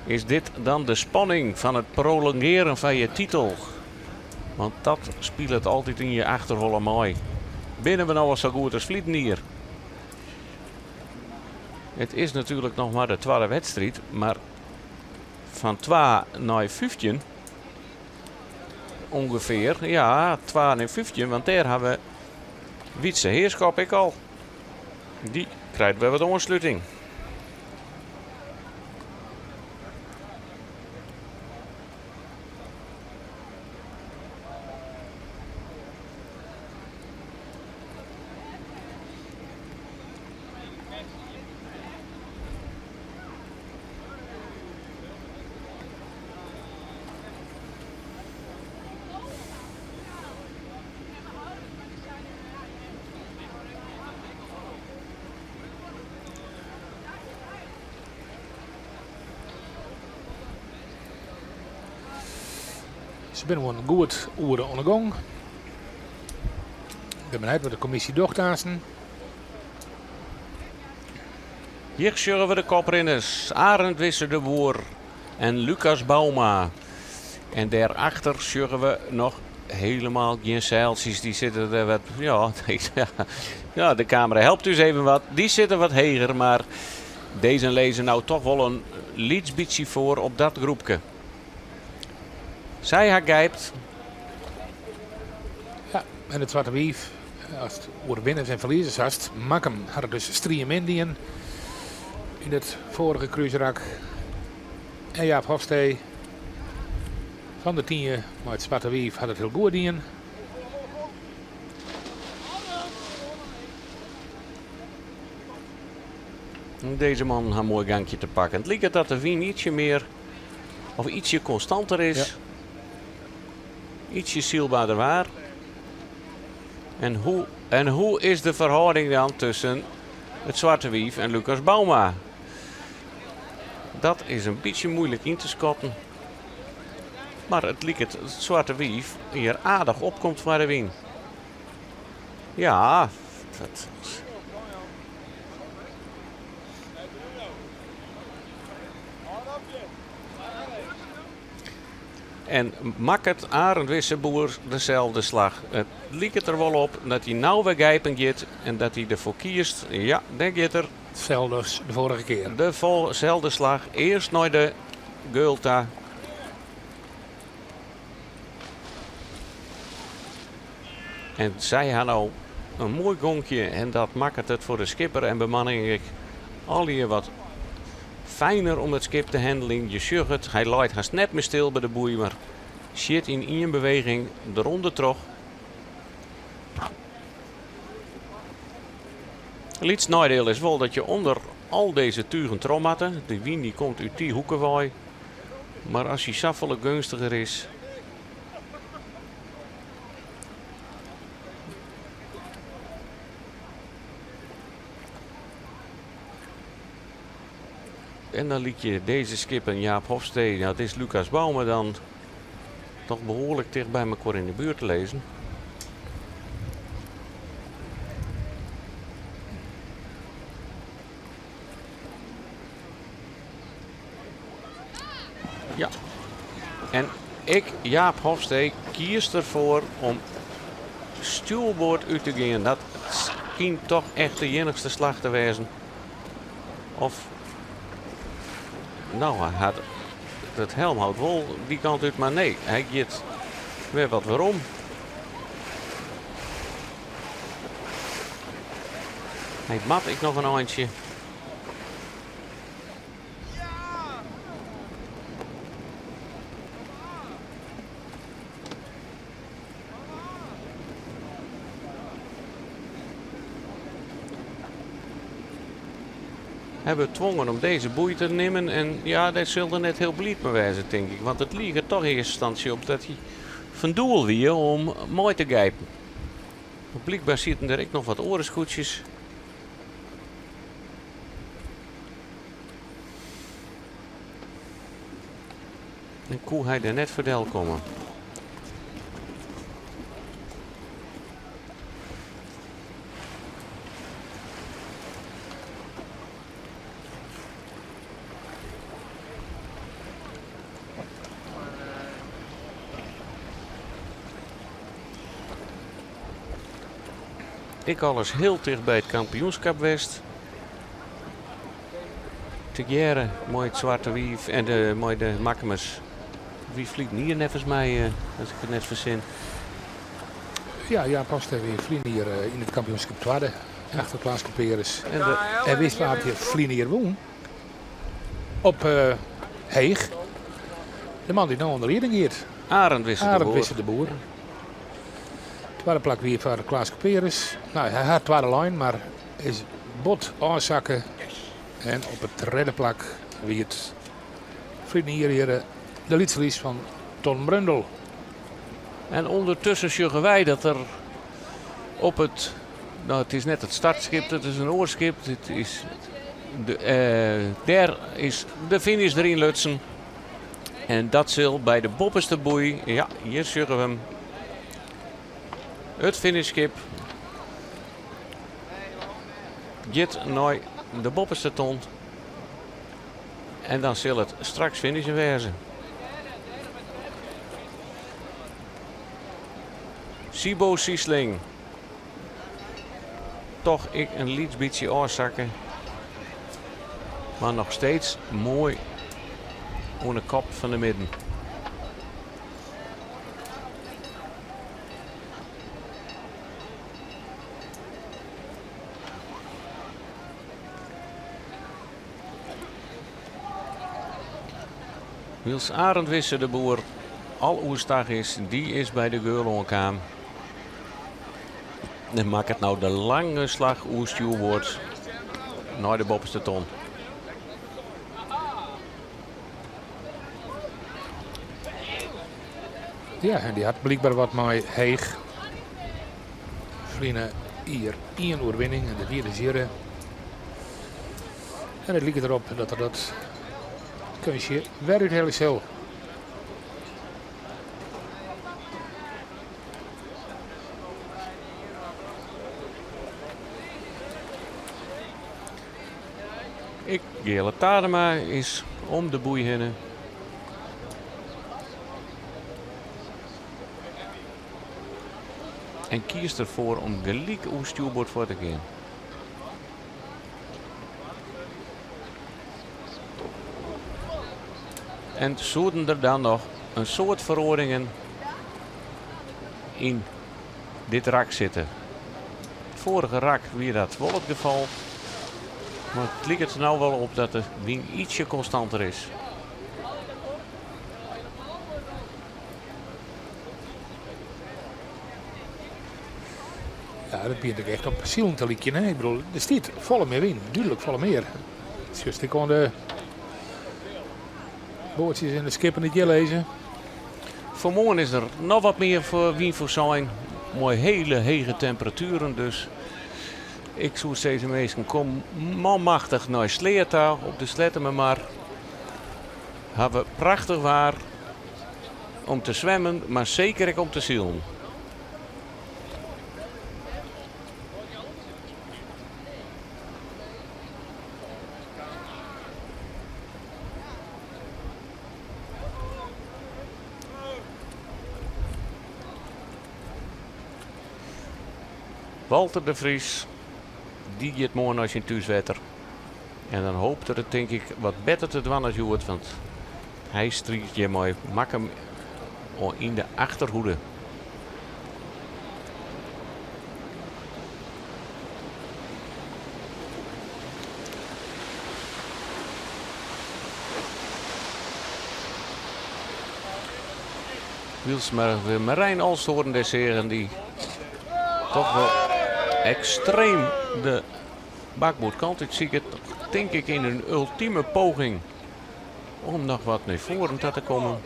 Is dit dan de spanning fan it prolongearen fan je titel? Want dat spilet altyd yn je achterholle mei. Binne we no al sa goed as ferliden jier? It is natuerlik noch mar de twadde wedstriid, mar fan twa nei 15 ûngefear, ja, twa nei 15, want dêr ha we Wytse Heerschop ek al. Dy krijt wer wat oansluting. Se binne oan goed oere oan de gong. Ik bin benijd wat de kommisje docht aansten. Hjir sjogge we de koprinners Arend Wisse de Boer en Lucas Bouma. En dêrachter sjogge we noch helemaal gjin seiltsjes. Dy sitte der wat, ja, ja, de kamera helpt ús even wat. Dy sitte wat heger, mar dizze lizze no toch wol in lyts bytsje foar op dat groepke. Sy ha gypt. Ja, en it Swarte Wief, ast oer winners en ferliezers hast, Makkum hat it dus striemin dien yn it foarige krúsrak. En Jaap Hofstee fan de Tynje mei it Swarte Wief hat it hiel goed dien. Dizze mannen ha in moai gankje te pakken. It liket dat de wyn ytsje mear of ytsje konstanter is. Ja. Ytsje sylberder waar. En hoe, en hoe is de ferhâlding dan tusken It Swarte Wief en Lucas Bouma. Dat is in bytsje moeilik yn te skatten. Mar it liket dat it Swarte Wief hjir aardich opkomt foar de wyn. Ja, dat. En makket Arend Wisseboer deselde slach. It liket der wol op dat hy no wer gijpen giet en dat hy derfoar kiest. Ja, dêr giet er. Itselde as de foarige kear. Deselde slach. Earst nei de geul ta. En sy ha no in moai gonkje en dat makket it foar de skipper en bemanning ek allegear wat fijner om it skip te handeljen. Je sjogge it, hy leit hast net mear stil by de boei, mar sjit yn ien beweging derûnder troch. Lyts neidiel is wol dat je ûnder al dizze tugen troch moatte. De wyn dy komt út dy hoeke wei. Mar as hy safolle geunstiger is. En dan lykje dizze skippen, Jaap Hofstee, dat is Lucas Bouma dan toch behoarlik ticht by mekoar yn de buert te lizzen. Ja. En ek Jaap Hofstee kiest derfoar om stjoerboard út te gean. Dat skynt toch echt de iennichste slach te wêzen. Of, no, hy hat it helmhout wol dy kant út, mar nee, hy giet wer wat werom. Hy moat ek noch in eintsje. Hy wurdt twongen om dizze boei te nimmen en ja, dêr sil er net hiel bliid mei wêze, tink ik. Want it liket toch yn earste ynstânsje op dat hy fan doel wie om mei te gijpen. Mar blykber sieten der ek noch wat oare skûtsjes. En koe hy der net foar del komme. Ek alris hiel ticht by it kampioenskip west. Tegearre mei it Swarte Wief en de, mei de Makkumers. Wie ferline jier neffens my, as ik it net fersin. Ja, Jaap Hofstee wie ferline jier yn it kampioenskip twadde. Achter Klaas Couperus. En, de, en wist wa't hjir ferline jier wûn? Op Heech. De man dy't no oan de lieding giet. Arend Wisse de Arend Boer. Wisse de Boer. Twadde plak wie foar Klaas Couperus. No, hy hat twadde lein, mar is bot ôfsakke. En op it tredde plak wie it ferline jier hjir de Lytse Lys fan Ton Brundel. En ûndertusken sjogge wy dat der op it, no it is net it startskip, it is in oar skip. It is de, dêr is de finish deryn lutsen. En dat sil by de boppeste boei, ja, hjir sjogge we him. It finishskip giet nei de boppeste ton. En dan sil it straks finishen wêze. Sibo Siesling. Toch ek in lyts bytsje ôfsakke. Mar noch steeds moai oan de kop fan de midden. Wylst Arend Wisse de Boer al oerstach is, dy is by de geul oankaam. En makket no de lange slach oer stjoerboard nei de boppeste ton. Ja, en dy hat blykber wat mei Heech. Ferline jier ien oerwinning en dit wie de jierre. En it liket derop dat er dat keunstje wer úthelje sil. Ek Geale Tadema is om de boei hinne. En kiest derfoar om gelyk oer stjoerboard fuort te gean. En soenen der dan noch in soad feroaringen yn dit rak sitte. It foarige rak wie dat wol it gefal, mar it liket der no wol op dat de wyn ytsje konstanter is. Ja, dat begjint ek echt op silen te lykjen. Hè? Ik bedoel, der stiet folle mear wyn, dúdlik folle mear. Sjochst ek oan de boatsjes en de skippen dy't hjir lizze. Foar moarn is der noch wat mear wyn foarsein, mei hiele hege temperatueren. Dus ik soe sizze minsken, kom manmachtich nei Sleat ta op de Sleattemermar. Hawwe prachtich waar om te swimmen, mar seker ek om te silen. Walter de Vries, dy giet moarn nei syn thúswetter. En dan hopet er it tink ik wat better te dwaan as hjoed, want hy striidt hjir mei Makkum yn de achterhoede. Wylst Marijn Olsthoorn dêr seagen dy toch wol ekstreem de bakboardkant útsiket, tink ik yn in ultime poging om noch wat nei foaren ta te kommen.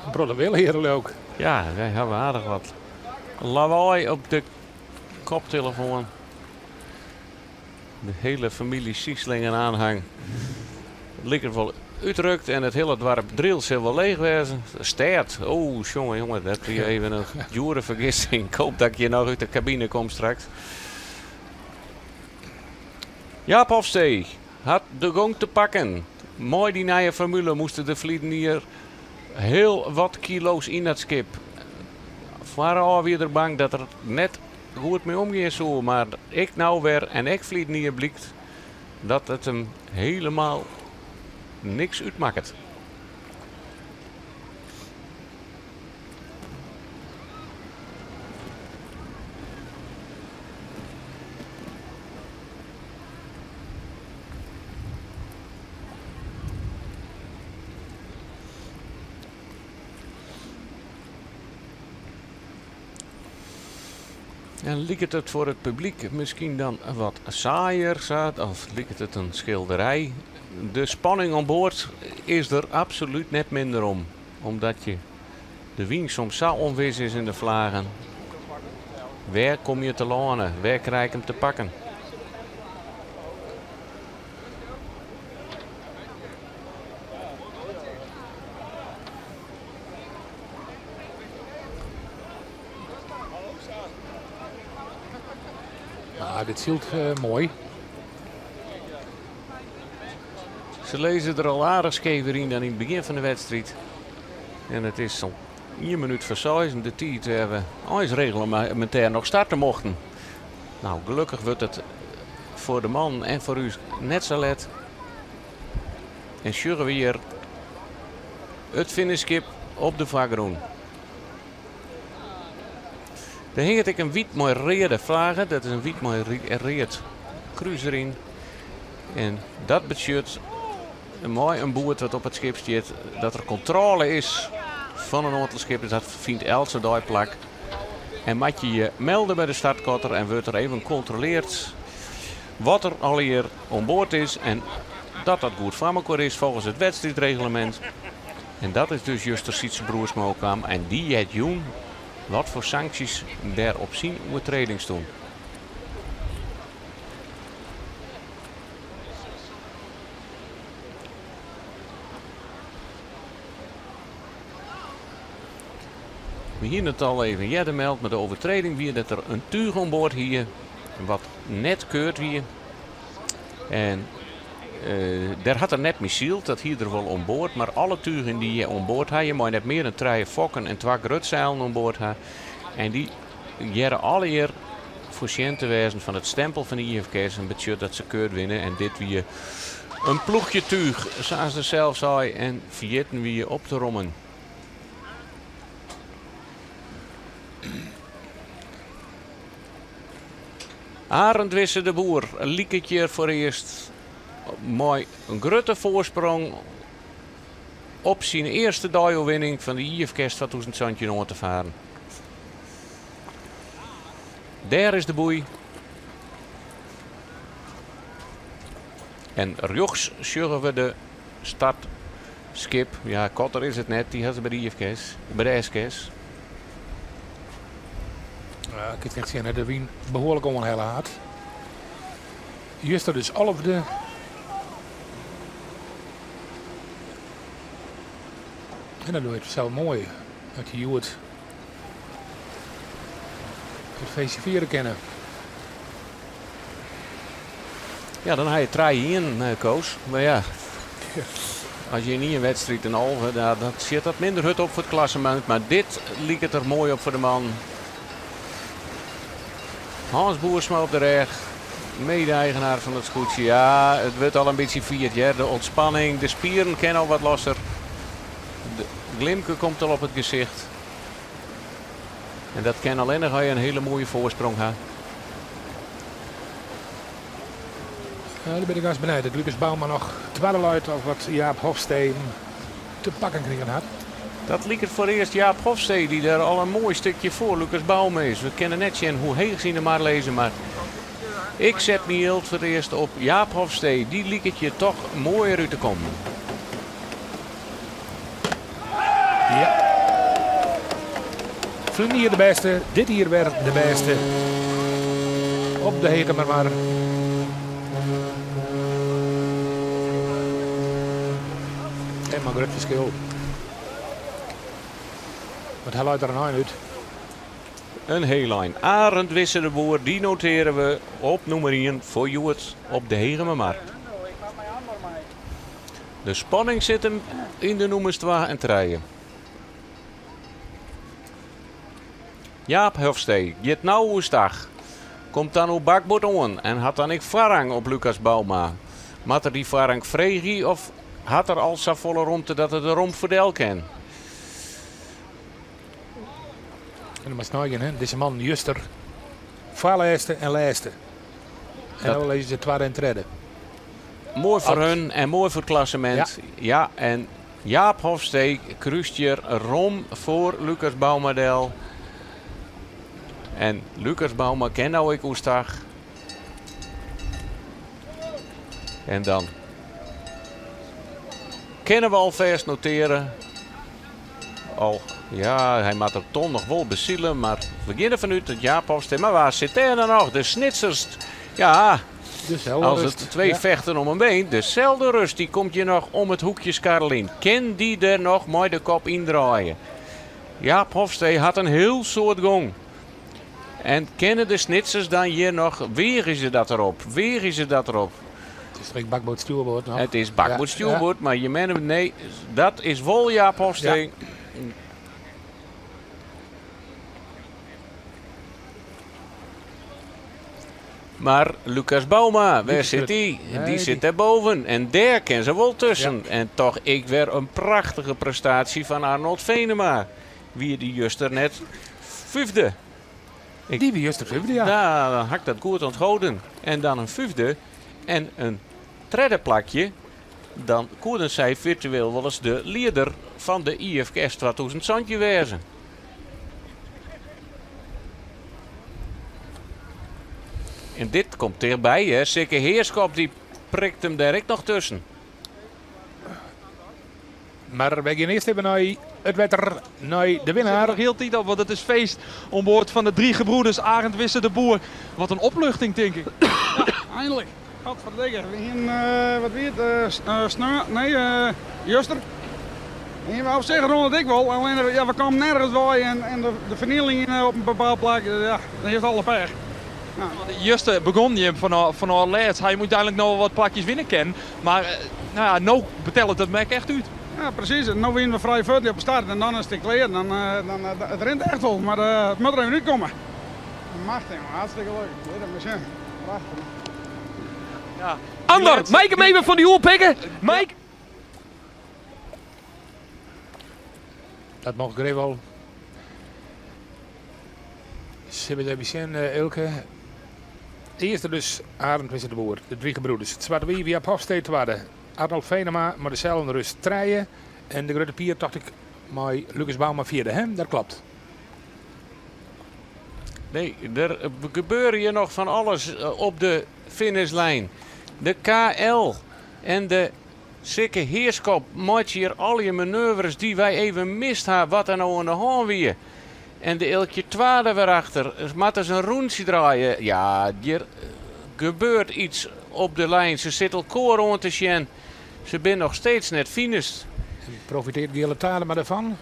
In protte wille hjir leau ik. Ja, wy hawwe aardich wat lawaai op de koptelefoan. De hiele famylje Siesling en aanhang liket wol útrukt en it hiele doarp Drylts sil wol leech wêze. De stêd, oh sjonge jonge, dat wie even in djoere fergissing. Ik hoop dat ik hjir noch út de kabine kom straks. Jaap Hofstee hat de gong te pakken. Mei dy nije formule moasten der ferliden jier hiel wat kilo's yn dat skip. Foarôf wie er bang dat er net goed mei omgean soe, mar ek no wer en ek ferliden jier blykt dat it him helemaal niks útmakket. En liket it foar it publyk miskien dan wat saaier, sa, of liket it in skilderij? De spanning oan board is der absolút net minder om, omdat je de wyn soms sa ûnwis is yn de flagen. Wêr komme je telâne? Wêr krij ik him te pakken? Ah, dit sylt moai. Se lizze der al aardich skever yn dan yn it begjin fan de wedstriid. En it is sa'n ien minút foar seizen, de tiid wêr't we eins reglemintêr noch starte mochten. No, gelokkich wurdt it foar de mannen en foar ús net sa let. En sjogge we hjir it finishskip op de foargrûn. Der hinget ek in wyt mei reade flagge. Dat is in wyt mei read krús deryn. En dat betsjut mei in boerd wat op it skip stiet dat der kontrôle is fan in oantal skippen. Dat fynt eltse dei plak. En moat je je melde by de startkotter en wurdt der even kontroleard wat der allegear oan board is en dat dat goed foar mekoar is folgens it wedstriidreglemint. En dat is dus juster Sytse Broersma oerkaam en dy hat jûn wat foar sanksjes der op syn oertreding stûn. We hiene it al even earder meld, mar de overtreding wie dat er in túch oan board hie wat net keurd wie. En dêr hat er net mei syld, dat hie er wol oan board, mar alle tugen dy't je oan board ha, je meie net mear dan trije fokken en twa grutseilen oan board ha. En dy hearre allegear foarsjen te wêzen fan it stempel fan de IFKS en betsjut dat se keurd binne. En dit wie in ploechje túch, sa as er sels sei, en ferjitten wie op te rommen. Arend Wisse de Boer liket hjir foarearst mei in grutte foarsprong op syn earste deioerwinning fan de IFKS 2017 oan te faren. Dêr is de boei. En rjochts sjogge we de startskip. Ja, kotter is it net, dy ha se by de IFKS, by de SKS. Ja, ik kin sjen dat de wyn behoarlik oanhelle hat. Juster dus alfde. En dan doe je it fansels moai dat je hjoed it feestje fiere kinne. Ja, dan ha je trije ien, eh, Koos. Mar ja, as je yn ien wedstriid in 11, dan sjit dat minder hurd op foar it klassemint. Mar dit liket der moai op foar de man. Hans Boersma op de rêch, mede-eigenaar fan it skûtsje. Ja, it wurdt al in bytsje fierd, hear. De ûntspanning, de spieren kinne al wat losser. De glimke komt al op it gesicht. En dat kin allinnich as je in hiele moaie foarsprong ha. Ja, dan bin ik hast benijd dat Lucas Bouma noch twadde leit of wat Jaap Hofstee te pakken krigen hat. Dat liket foarearst Jaap Hofstee, dy't der al in moai stikje foar Lucas Bouma is. We kinne net sjen hoe heech se yn de mar lizze, mar ik set myn jild foar it earst op Jaap Hofstee. Dy liket hjir toch moaier út te kommen. Ja. Ferline jier de bêste, dit jier wer de bêste. Op de Hegemermar. En mar grut ferskil. Want hy leit der in ein út. In hiel ein. Arend Wisse de Boer, dy noteare we op nûmer ien foar hjoed op de Hegemermar. De spanning sit him yn de nûmers twa en trije. Jaap Hofstee giet no oerstach, komt dan oer bakboard oan en hat dan ek foarrang op Lucas Bouma. Moat er dy foarrang freegje of hat er al safolle romte dat er de romp foardel kin? En dan moatst neigean, hè? Dizze man juster foarlêste en lêste. En no lizze se twadde en tredde. Moai foar hun en moai foar it klassemint. Ja, en Jaap Hofstee krúst hjir rom foar Lucas Bouma del. En Lucas Bouma kin no ek oerstach. En dan kinne we alfêst noteare. Al, ja, hy moat de ton noch wol besile, mar we gean derfan út dat Jaap Hofstee. Mar wa sit dêr dan noch? De Snitsers. Ja, als het twee vechten om een been. De Zeldenrust die komt hjir noch om it hoekje skarreljen. Kin dy der noch mei de kop yndraaie? Jaap Hofstee hat in hiel soad gong. En kinne de Snitsers dan hjir noch, weagje se dat derop? Weagje se dat derop? It is ek bakboard stjoerboard noch. It is bakboard stjoerboard, mar je menne, nee, dat is wol Jaap Hofstee. Mar Lucas Bouma, wêr sit dy? Dy sit dêrboven en dêr kin se wol tusken. En toch ek wer in prachtige prestaasje fan Arnold Venema. Wie dy juster net fyfde? Dy wie juster fyfde, ja. Dan ha ik dat goed ûntholden. En dan in fyfde en in tredde plakje. Dan koenen sy firtueel wolris de lieder fan de IFKS 2017 wêze. En dit komt tichtby, hè. Sikke Heerschop dy prikt him dêr ek noch tusken. Mar wy gean earst even nei it wetter, nei de winnaar. Noch hieltyd op, want it is feest oan board fan de Drie Gebroeders Arend Wisse de Boer. Wat in opluchting, tink ik. Ja, eindelijk. Godverdikke, we hienen, wat wie it, sneon, nee, juster. Hienen we op sich rûn it ek wol, allinnich ja, we kamen nergens wei en de fernieling op in bepaald plak, ja, dan is alle pech. Ja. Juster begûn jim fanôf lêst, ha jim úteinlik noch wol wat plakjes winne kinnen, mar no ja, no betellet it mek echt út. Ja, presys. No wienen we frij fuort op de start en dan is it klear. Dan, dan, it rint echt wol, mar it moat der even útkomme. Machtich, jongen. Hartstikke leuk. Lit it mar sjen. Prachtich. Ja. Andor, mei ik him even fan dy oerpikke? Mei ik. Dat mocht grif wol. Sille we even sjen, Eelke. Earste dus Arend Wisse de Boer, de Drie Gebroeders. It Swarte Wief Jaap Hofstee twadde. Arnold Venema mei de Zeldenrust trije. En de Grutte Pier tocht ik mei Lucas Bouma fjirde, hè? Dat klopt. Nee, der gebeure hjir noch fan alles op de finishlijn. De KL en de Sikke Heerschop meitsje hjir allegear manoeuvres dy't wy even mist ha wat der no oan de hân wie. En de Eelkje twa der wer achter. Moatte se in rûntsje draaie? Ja, hjir gebeurt iets op de lijn. Se sitte elkoar oan te sjen. Se binne noch steeds net finished. En profiteert Geale Tadema derfan?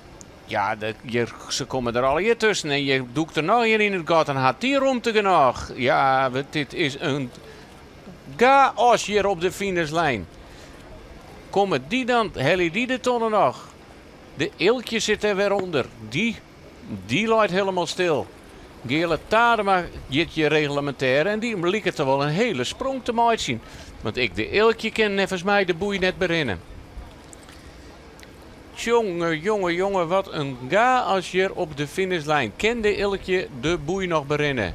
Ja, hjir, se komme der allegear tusken en hjir dûkt der noch ien yn it gat en hat dy romte genôch. Ja, dit is in chaos hjir op de finishlijn. Komme dy dan, helje dy de tonne noch? De Eelkje sit der wer ûnder. Dy, dy leit hielendal stil. Geale Tadema giet hjir reglemintêr en dy liket der wol in hiele sprong te meitsjen. Want ek de Eelkje kin neffens my de boei net berinne. Tjonge, jonge, jonge, wat in chaos hjir op de finishlijn. Kin de Eelkje de boei noch berinne?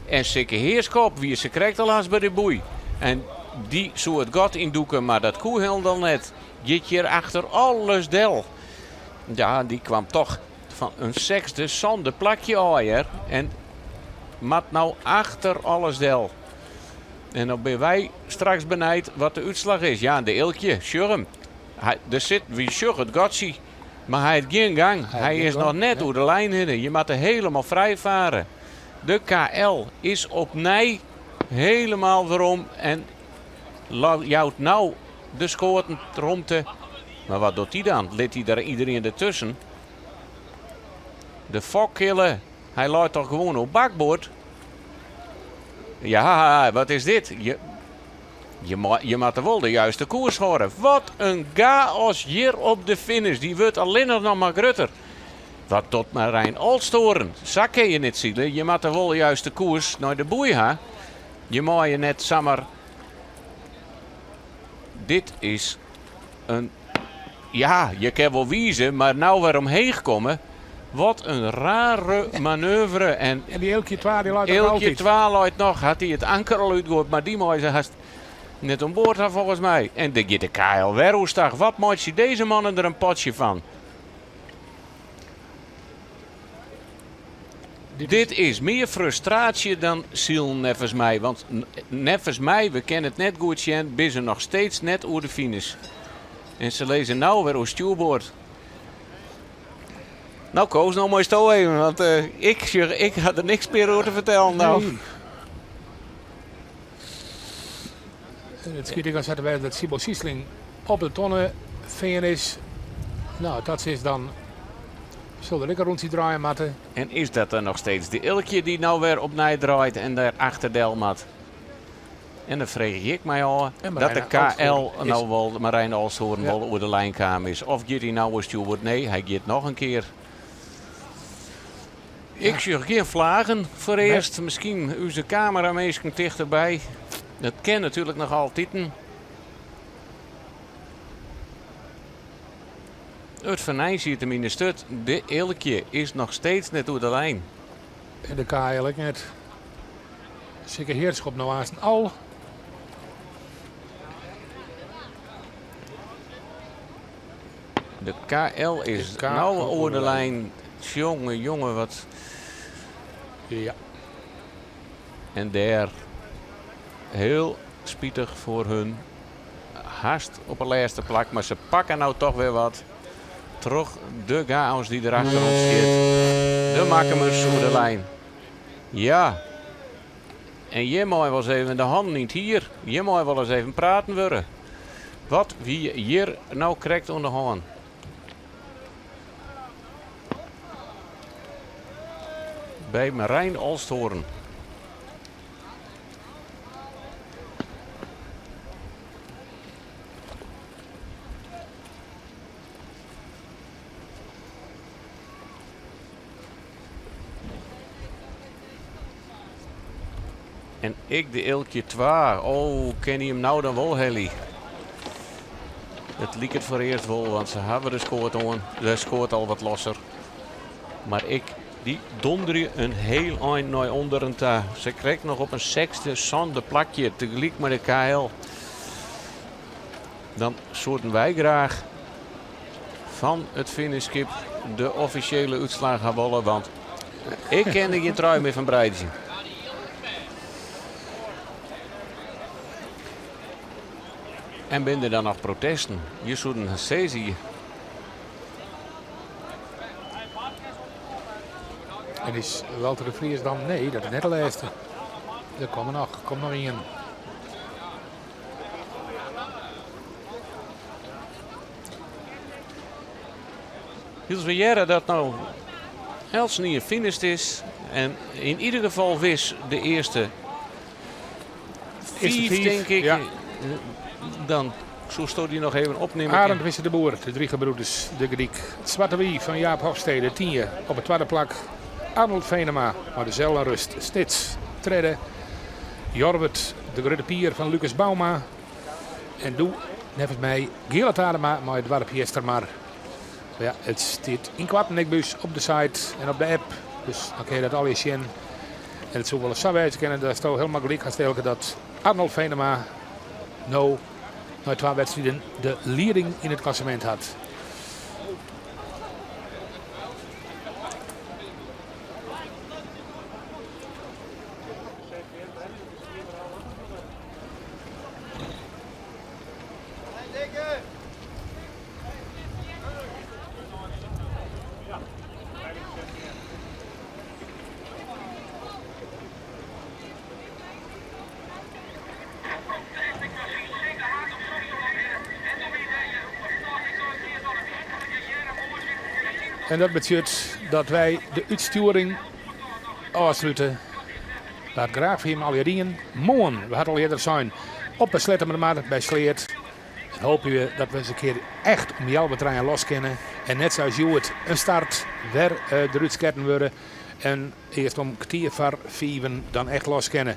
En Sikke Heerschop wie se krekt al hast by de boei. En dy soe it gat yndûke, mar dat koe hielendal net. Giet hjir achter alles del. Ja, dy kwam toch fan in sechsde, sânde plakje ôf hear. En moat no achter alles del. En dan binne wy straks benijd wat de útslach is. Ja, de Eelkje, sjoch him. Hy, der sit, wy sjogge it gatsje, mar hy hat gjin gang. Hy is noch net oer de lijn hinne. Je moatte helemaal frij fare. De KL is opnij helemaal werom en jout no de skoaten romte. Mar wat docht hy dan? Lit hy der iderien dertusken? De fokkille, hy leit toch gewoan op bakboard? Ja, wat is dit? Je, je, je moatte wol de juiste koers hâlde. Wat in chaos hjir op de finish. Dy wurdt allinnich noch mar grutter. Wat docht Marijn Olsthoorn? Sa kin je net sile. Je moatte wol de juiste koers nei de boei ha. Je meie net samar. Dit is in. Ja, je kin wol wize, mar no wer omheech komme. Wat in rare manoeuvre. En, En dy Eelkje 2 dy leit noch Eelkje altyd. 2 leit noch. Hat hy it anker al útgoaid, mar dy mei se hast net oan board ha folgens my. En dêr giet de KL wer oerstach. Wat meitsje dizze mannen der in potsje fan? Dit is mear frustraasje dan silen neffens my. Want neffens my, we kinne it net goed sjen, binne se noch steeds net oer de finish. En se lizze no wer oer stjoerboard. No Koos, no moatsto even, want ik, sjoch, ik ha der niks mear oer te fertellen no. Nee. It skynt ek al sa te wêzen dat Siebo Siesling op de tonne fearn is. No, dat is dan sil der ek in rûntsje draaie moatte. En is dat dan noch steeds de Eelkje dy't no wer opnij draait en dêr achter del moat? En dan freegje ik my ôf dat de KL no wol, Marijn Olsthoorn wol oer de lijn kaam is. Of giet hy no oer stjoerboard? Nee, hy giet noch in kear. Ik sjoch gjin flagen foarearst. Miskien ús kameraminsken tichterby. Dat kin natuerlik noch altiten. It fenyn siet him yn de sturt. De Eelkje is noch steeds net oer de lijn. En de KL ek net. Sikke Heerschop no aansten al. De KL is no oer de lijn. Jonge, jonge, wat. Ja. En dêr, hiel spitich foar hun. Hast op it lêste plak, mar se pakke no toch wer wat troch de chaos dy't der achter ûntstiet. De Makkumers oer de lijn. Ja, en hjir mei wol ris even de hannen yn it hier. Hjir mei wol ris even praten wurde. Wat wie hjir no krekt oan de hân? By Marijn Olsthoorn. En ek de Eelkje 2. Oh, kin hy him no dan wol helje? It liket foarearst wol, want se hawwe de skoat oan. De skoat al wat losser. Mar ek dy donderje in hiel ein nei ûnderen ta. Se krekt noch op in sechsde, sânde plakje, tegelyk mei de KL. Dan soenen wy graach fan it finishskip de offisjele útslach ha wolle, want ik kin der gjin trui mear fan breidzjen. En binne der dan noch protesten? Je soenen sizze. En is Walter de Vries dan? Nee, dat is net de lêste. Der komme noch, komt noch ien. Wylst we hearre dat no eltsenien finished is en yn ieder gefal wis de earste fiif, tink ik. Ja. Dan soesto dy noch even opnimme. Arend Wisse de Boer, de Drie Gebroeders, de Gryk. It Swarte Wief fan Jaap Hofstede, tiende. Op it twadde plak Arnold Venema mei de Zeldenrust Snits, tredde. Jorwert de Grutte Pier fan Lucas Bouma. En doe, neffens my, Geale Tadema mei it doarp Eastermar. Ja, it stiet ynkoarten ek by ús op de site en op de app. Dus dan kinne je dat allegear sjen. En it soe wolris sa wêze kinne datsto hielendal gelyk hast, Eelke, dat Arnold Venema no nei twa wedstriden de lieding yn it klassemint hat. En dat betsjut dat wy de útstjoering ôfslute. Wa't graach foar jim allegear dien. Moarn, we ha it al earder sein, op de Sleattemermar by Sleat. En hoopje we dat we ris in kear echt om healwei trijen los kinne. En net sa as hjoed in start wer derút sketten wurde. En earst om kertier foar fiven dan echt los kinne.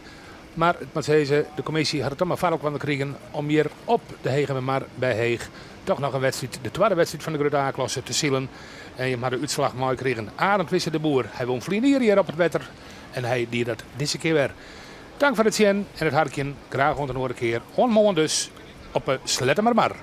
Mar ik moat sizze, de kommisje hat it toch mar foar elkoar krigen om hjir op de Hegemermar by Heech toch noch in wedstriid, de twadde wedstriid fan de Grutte A-klasse, te silen. En jim ha de útslach meikrigen. Arend Wisse de Boer, hy wûn ferline jier hjir op it wetter en hy die dat dizze kear wer. Tank foar it sjen en it harkjen. Graach oant in oare kear. Oant moarn dus op 'e Sleattemermar.